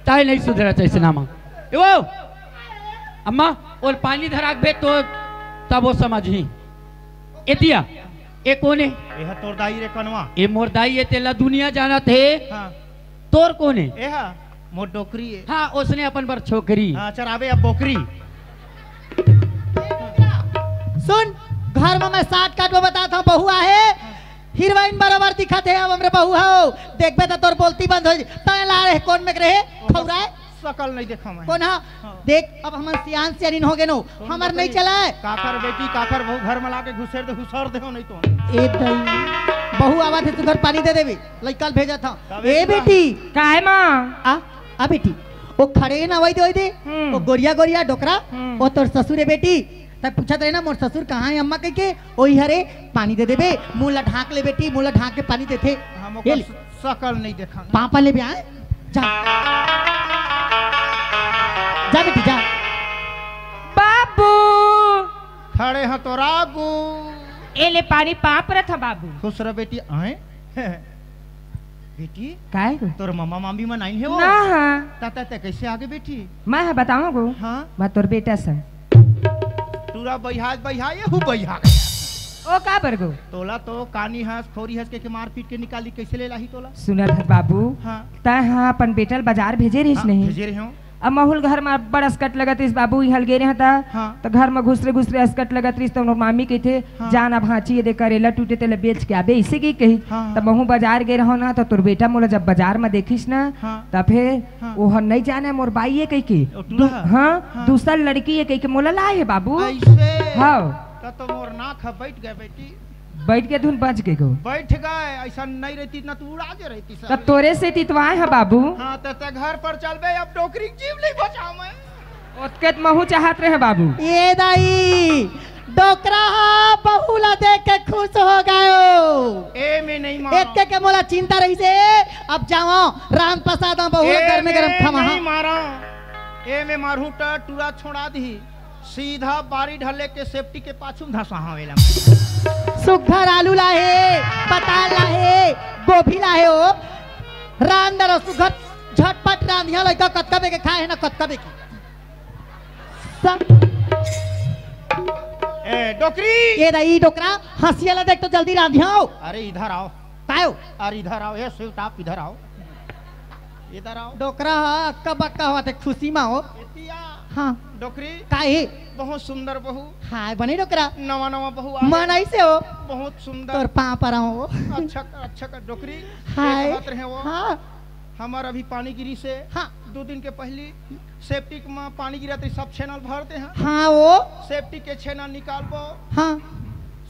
ताई नहीं सुधरत हे अइसना म। ए वो, अम्मा, ओला पानी धरा के बे तो तब वो समझही। एती आ, ए कोन ए? एहा तोर दाई रे कनवा। ए मोर दाई ए, तेला दुनिया जानत हे। हाँ। तोर कोन ए? एहा मोर डोकरी ए। हाँ, ओसने अपन बर छोकरी। हाँ, चराबे अब बोकरी। सुन, घर म मैं shortcut म बतात हंव, बहू आहे, हीरोइन बरोबर दिखत हे, अब हमरे बहू हव, देखबे त तोर बोलती बंद हो जाही। तैं ला रे, कोन मेर रहे, खौरा ए? सकल नहीं देखा मैं। कोन हा? हाँ। देख, अब हमन सियान सियानिन हो गेन हो, हमर नहीं चलाए। काकर बेटी, काकर बहू घर म लाके घुसेर दे, घुसर दे हो नहीं तो। ए दई, बहू आवत हे, सुघर पानी दे देबे, लइका ल भेजत हंव। ए बेटी। काय माँ? आ, आ बेटी, ओ खड़े हे ना, वही दे, वही दे। हम्म। ओ गोरिया, गोरिया डोकरा, हम्म। ओ तोर ससुर ए बेटी। तैं पूछत रहे ना, मोर ससुर कहाँ हे अम्मा कहिके, ओही हरे, पानी दे देबे, मुंह ला ढांक ले बेटी, मुंह ला ढांक के पानी देथे। हम ये ओकर ले। स-, सकल नहीं देखा। पापा ले भी आए, जा। जा बेटी, जा। बाबू। खड़े हंव तोर आगू। ए ले पानी पाप रथ बाबू। खुश रह बेटी, आए। बेटी, काय? तोर ममा मामी मन आइन हे वो? ना हा। त, त, त कइसे आगे बेटी? मैं हा बतावंव गो। हाँ। मैं तोर बेटा संग। टूरा बइहा, बइहा, एहू बइहा। ओ का बर गो? तोला तो कानी हस, खोरी हस के, के मारपीट के निकाली, कइसे ले लाही तोला? सुनत हस बाबू, हाँ। तैं हा अपन बेटा ल बाजार भेजे रहिस हाँ, नहीं? भेजे रहे हंव। अब महूं ल घर म बड़ असकट लगत रहिस बाबू, इहां ले गे रहेंव त, हाँ। त घर म घुसरे घुसरे असकट लगत रहिस, त मोर मामी कहिथे, हाँ। जा ना भांची, एदे करेला टूटे तेला बेच के आबे, अइसे कहिके कहिस। हाँ, त हाँ। महूं बाजार गे रहेंव ना, त तोर बेटा मोला जब बाजार म देखिस ना, हाँ। त फेर हाँ। ओह नहीं जाने मोर बाई ए कहिके। ओ टूरा दू-, हा? हाँ, हाँ। दूसर लड़की ए कहिके मोला लाए हे बाबू। अइसे? हाँ। त तो मोर नाक ह बइठ गे बेटी। बइठ के धुन बज के गो। बइठ गे, अइसन नहीं रहितिस ना, तू उड़ा जे रहितिस। त तोरे सेती तो आए हंव बाबू। हाँ, त तैं घर पर चल बे, अब डोकरी के जीव नहीं बचावंव मैं। ओतके त महूं चाहत रहेंव बाबू। ए दाई, डोकरा हा बहू ला देख के खुश हो गे हो। ए में नहीं मारा। एतके के मोला चिंता रहिसे, अब जावंव, रांध पसा दंव, बहू ला ए गरमे गरम में खवाहूं। नहीं मारा। ए में मारहूं त टूरा छोड़ा दिही। सीधा बारी ढले के सेफ्टी के पाछू म धसा हवेला। सुघर आलू लाहे, पताल लाहे, गोभी लाहे हो। रांध डरो सुघर, झटपट रांधिया लइका कतका बेके खाए हे ना कतका बेके। स- ए, डोकरी। ए रही डोकरा, हंसिया ला देख तो जल्दी रांधिया हो। अरे इधर आओ। काय हो? अरे इधर आओ, ए स्वीट आप इधर आओ। इधर आओ। डोकरा ह अक्का बक्का होवत हे खुशी मा हो। एतिया। हाँ। डोकरी। का हे? बहुत सुंदर बहू। हाय बने डोकरा। नवा नवा बहू आए। मन ऐसे हो। बहुत सुंदर। तोर पाँव परा हो। अच्छा कर, अच्छा कर डोकरी। हाय। ये कहत रहे वो। हाँ। हमर अभी पानी गिरी से हाँ। दो दिन के पहली सेप्टिक मा पानी गिरत रही, सब छेना ल भर दे हैं। हाँ वो। सेप्टिक के छेना निकालबो। हाँ।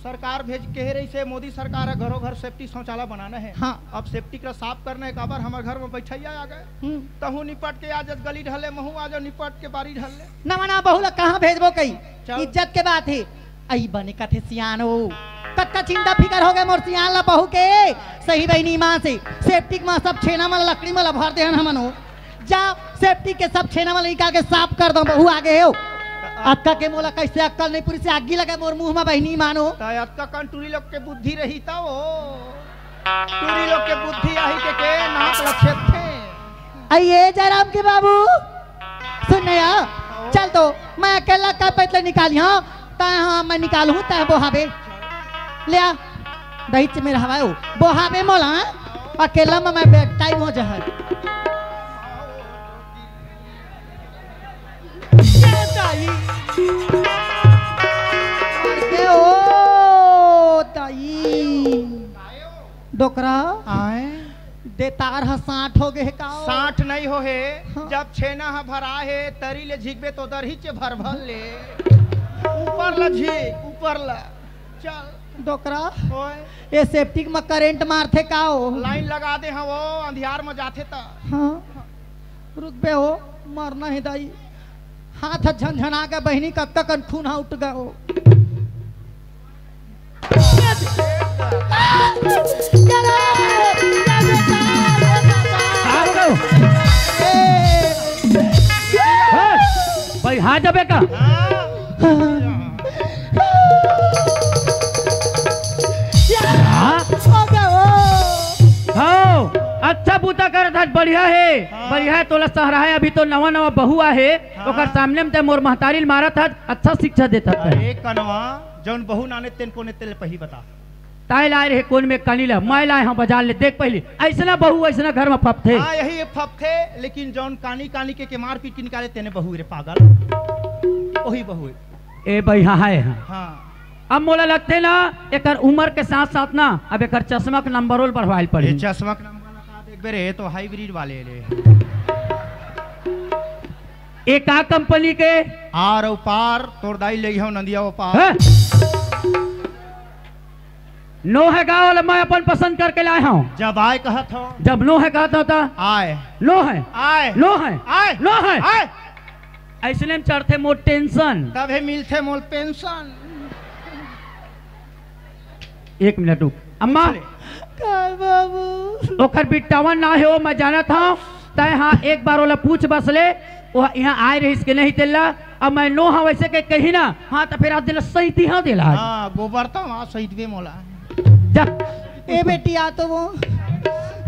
सरकार भेज कहे रहिसे, मोदी सरकार ह घरो घर सेप्टिक शौचालय बनाना है। हाँ। अब सेप्टिक ला साफ करना है, काबर हमर घर में बैठैया आ गए। हम्म। तहूँ निपट के आज, आज गली ढले, महूँ आ जाओ निपट के बारी ढल ले। नवा नवा बहू ला कहाँ भेजबो कही? चल। इज्जत के बात है। अई बने कथे सियान हो। कतका चिंता फिकर हो गए मोर सियान ला बहू के। सही बहिनी माँ से सेप्टिक मा सब छेना मा लकड़ी मा ला भर देहन हमन हो। जा, सेप्टिक के सब छेना वाला निकाल के साफ कर दो, बहू आगे हो। अक्का के मोला कैसे अक्कल नहीं पूरी से आगी लगे मोर मुंह में बहिनी मानो। त अक्का कन टूरी लोग के बुद्धि रही त ओ। टूरी लोग के बुद्धि आही के, के नाक लक्षेत थे। अई ए जयराम के बाबू, सुन न या, चल तो, मैं अकेला का पैतले निकाली, हाँ? तय हाँ, मैं निकालूँ, तय बोहाबे। ले आ। दहिच में रहवायो। बोहाबे मोला, अकेला में मैं बेड टाइम हो जहर। ये दाई। मर गे ओ दाई। डोकरा। आए। देतार ह साठ हो गे का? साठ नहीं हो हे। हाँ। जब छेना ह भरा हे, तरी ले झिकबे तो दरही चे भर भर ले। ऊपर ला झिक, ऊपर ला। चल। डोकरा। ओए। ये सेप्टिक में करंट मारथे का ओ? लाइन लगा दे हव, अंधियार में जाथे त। हाँ। रुक बे ओ, मरना हे दाई। हाथ झनझना के बहिनी, कतका कन खून ह उठ गे ओ। ए, भाई, हाँ जबे का? हाँ? हाँ, अच्छा बूता करत हस, बढ़िया हे, हाँ। बढ़िया हे, तोला सहरा हे, अभी तो नवा नवा बहू आहे, हाँ। ओकर सामने में ते मोर महतारी ल मारत हस, अच्छा शिक्षा देत हस। अरे कनवा, जौन बहू नाने तेन कोने तेल पही बता। ताय लाय रहे कोन में कानी ला, मैं लाय हँव बजार ले, देख पहिली, अइसना बहू अइसना घर में फपथे। हाँ, यही ये फपथे, लेकिन जौन कानी कानी के, के मारपीट के निकाले तेने बहू रे पागल, वही बहू हे। ए बइहा हे, हाँ। हाँ। अब मोला लगथे ना, एकर उमर के साथ साथ ना, अब एकर चश्मा के नंबर ओल बढ़वाइल पड़ही। ये चश्मा के नंबर लगा दे एक बेर, ये तो हाइब्रिड वाले ले। ए का कंपनी के? आर अउ पार, तोर दाई ले हव नंदिया ओ पार। हैं? नो हे गा, ओला मैं अपन पसंद करके लाय हँव। जब आय कहत हव। जब नो हे कहत हव त? आय। नो हे। आय। नो हे। आय। नो हे। आय। अइसने में चढ़थे मोर टेंशन। तभे मिलथे मोर पेंशन। एक मिनट रुक। अम्मा। का बाबू? ओकर बिट्टावन ना हे ओ, मैं जानत हँव। तैं हाँ, एक बार ओला पूछ बस ले, ओ इहाँ आय रहिस के नहीं तेला। अब मैं नो हँव वइसे के कही ना, हाँ, त फेर आज देला सही तिहाँ देला। हाँ, गोबर त वहाँ सही दे मोला। जा। ए बेटी, आ तो वो,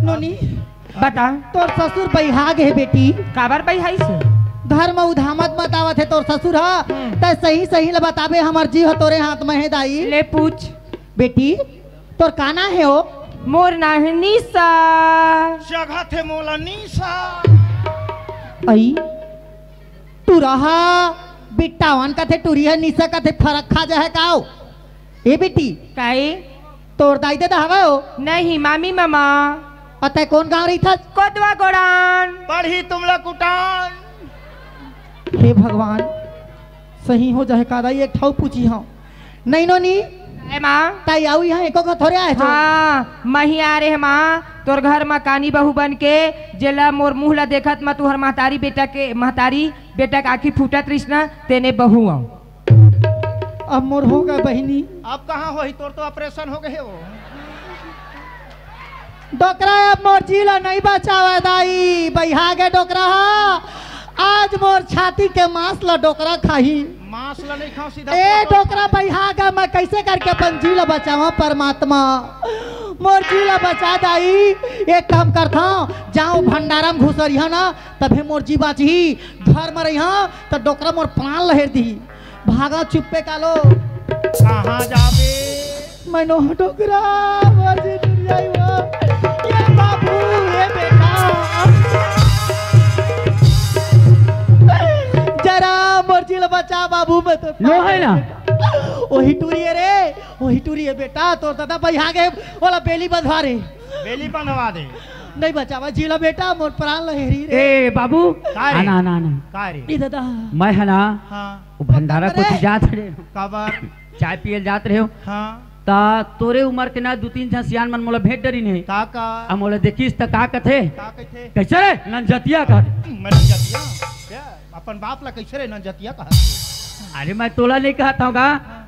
नोनी। बता। तोर ससुर बइहा गे हे बेटी। काबर बइहाइस? घर म उधामत मत आवत हे तोर ससुर ह। हम्म। तैं सही सही ल बताबे, हमर जी ह तोरे हाथ म हे दाई। ले पूछ। बेटी, तोर का नाम हे ओ? मोर नाम हे निशा। जगह थे मोला निशा। अई, टुरा हा बिट्टावन कथे, टुरी हा निशा कथे, फरक खा जाहे का ओ? ए बेटी। काई? तोर दाई ददा हवय ओ? नहीं, मामी मामा। अउ तैं कोन गांव रहिथस? कोदवा गोड़ान। पढ़ी तुमला कुटान। हे भगवान, सही हो जाहे का दाई, एक ठऊ पूछी हंव। नहीं नोनी? ए माँ। ताई आऊ यहाँ एको घ थोरे आए छो। हाँ, मही आ रे माँ, तोर घर म कानी बहू बन के, जेला मोर मुँह ला देखत म तुहर महतारी बेटा के, महतारी बेटा के आँखी फूटत रिस न, तेने बहू आऊ। अब मोर हो गे बहिनी। अब कहाँ होही, तोर तो ऑपरेशन हो गे हे वो। डोकरा अब मोर जी ला नहीं बचावय दाई, बइहा गे डोकरा हा। आज मोर छाती के मांस ला डोकरा खाही। मांस ला नहीं खाओ, सीधा ए फोटो। डोकरा बइहा गे, मैं कइसे करके अपन जी ला बचावा परमात्मा। मोर जी ला बचा दाई, एक काम करथंव, जांव भंडारा म घुसरिहा ना, तभे मोर जी बाचही। घर म रहिहा त डोकरा मोर प्राण ला हेर दिही। भागा चुप्पे कालो। कहाँ जाबे? मैं नोहय डोकरा, मोर जी टूर जाही वो। ए बाबू, ए बेटा। जरा मोर जी ला बचा बाबू, मैं तो नोहय ना। ओही टूरी हे रे, ओही टूरी हे बेटा, तोर ददा बइहा गे, ओला बेली बंधवा रे। बेली बंधवा दे। नहीं बचावा जी ला बेटा, मोर प्राण ला हेरी रे। ए बाबू, का रे? आना, आना, आना। का रे? ए ददा। मैं ह ना, हाँ। वो भंडारा अरे! कोती जात रहेंव। काबर? चाय पिये ल जात रहेंव। हाँ। त तोरे उमर के ना दू तीन झन सियान मन मोला भेंट डरिन हे। का का? अब मोला देखिस त का कथे? का कथे? कइसे रे नंजतिया कथे। मैं नंजतिया? क्या? अपन बाप ला कइसे रे नंजतिया कहत हे? अरे मैं तोला नहीं कहत हंव गा। हाँ।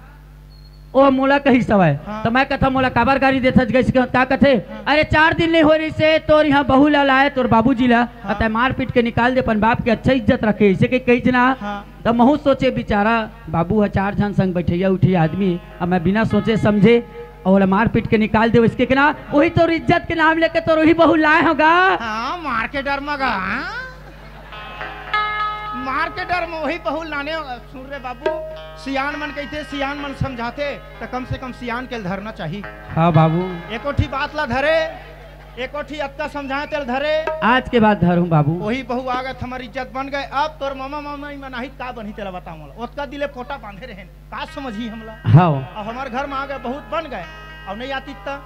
ओ मोला कहिस हवय। हाँ। त मैं कथंव मोला काबर गारी देथस गइस के, का कथे? हाँ। अरे चार दिन नहीं होय रहिसे तोर इहाँ बहू ला लाय तोर बाबूजी ला, हाँ। अउ तैं मार पीट के निकाल दे, अपन बाप के अच्छा इज्जत रखे, अइसे के कहिस ना। हाँ। त महूँ सोचेंव बिचारा बाबू ह चार झन संग बइठइया उठइया आदमी, अब मैं बिना सोचे समझे अउ ओला मार पीट के निकाल देंव, अइसे के ना, ओही तोर इज्जत के नाम लेके तोर ओही बहू लाय हंव गा। हाँ, मार के डर म गा, हाँ? मार के डर में वही बहू लाने। सुन रे बाबू, सियान मन कहिथे, सियान मन समझाथे, त कम से कम सियान के धरना चाही। हाँ बाबू। एको ठी बात ला धरे, एको ठी अतका समझाए तेल धरे। आज के बाद धरूं बाबू। वही बहू आ गए, हमार इज्जत बन गए। अब तोर मामा मामी मन आही, का बनही तेला बता मोला। ओतका दिले पोटा बांधे रहेन, का समझही हमला? हाँ। अब हमार घर में आ गए, बहुत बन गए, अब नहीं आती त।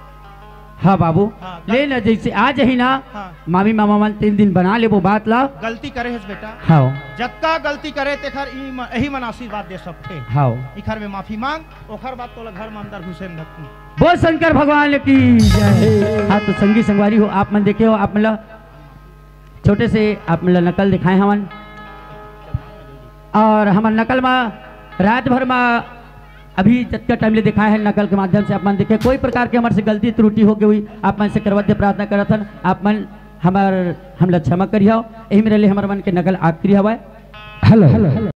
हाँ बाबू, हाँ, ले ना, जैसे आ जाही ना, हाँ। मामी मामा मन तीन दिन बना लेबो बात ला। गलती करे हस बेटा। हाँ। जतका गलती करे तेखर ई म-, यही मन आशीर्वाद दे सकथे। हाँ। इखर में माफी मांग, ओखर बाद तोला घर में अंदर घुसे न धकू। बोल शंकर भगवान की जय। हाँ, तो संगी संगवारी हो, आप मन देखे हो, आप मन ला छोटे से आप मन ला नकल दिखाए हवन, और हमर नकल में रात भर में अभी जतका टाइम ले दिखाए हैं, नकल के माध्यम से आप मन देखे, कोई प्रकार के हमर से गलती त्रुटि हो गई हुई, आप मन से करवद्य प्रार्थना करत हन, आप मन हमर, हमला क्षमा करिहव। यही मेरे लिए हमर मन के नकल आखिरी हवय। हेलो।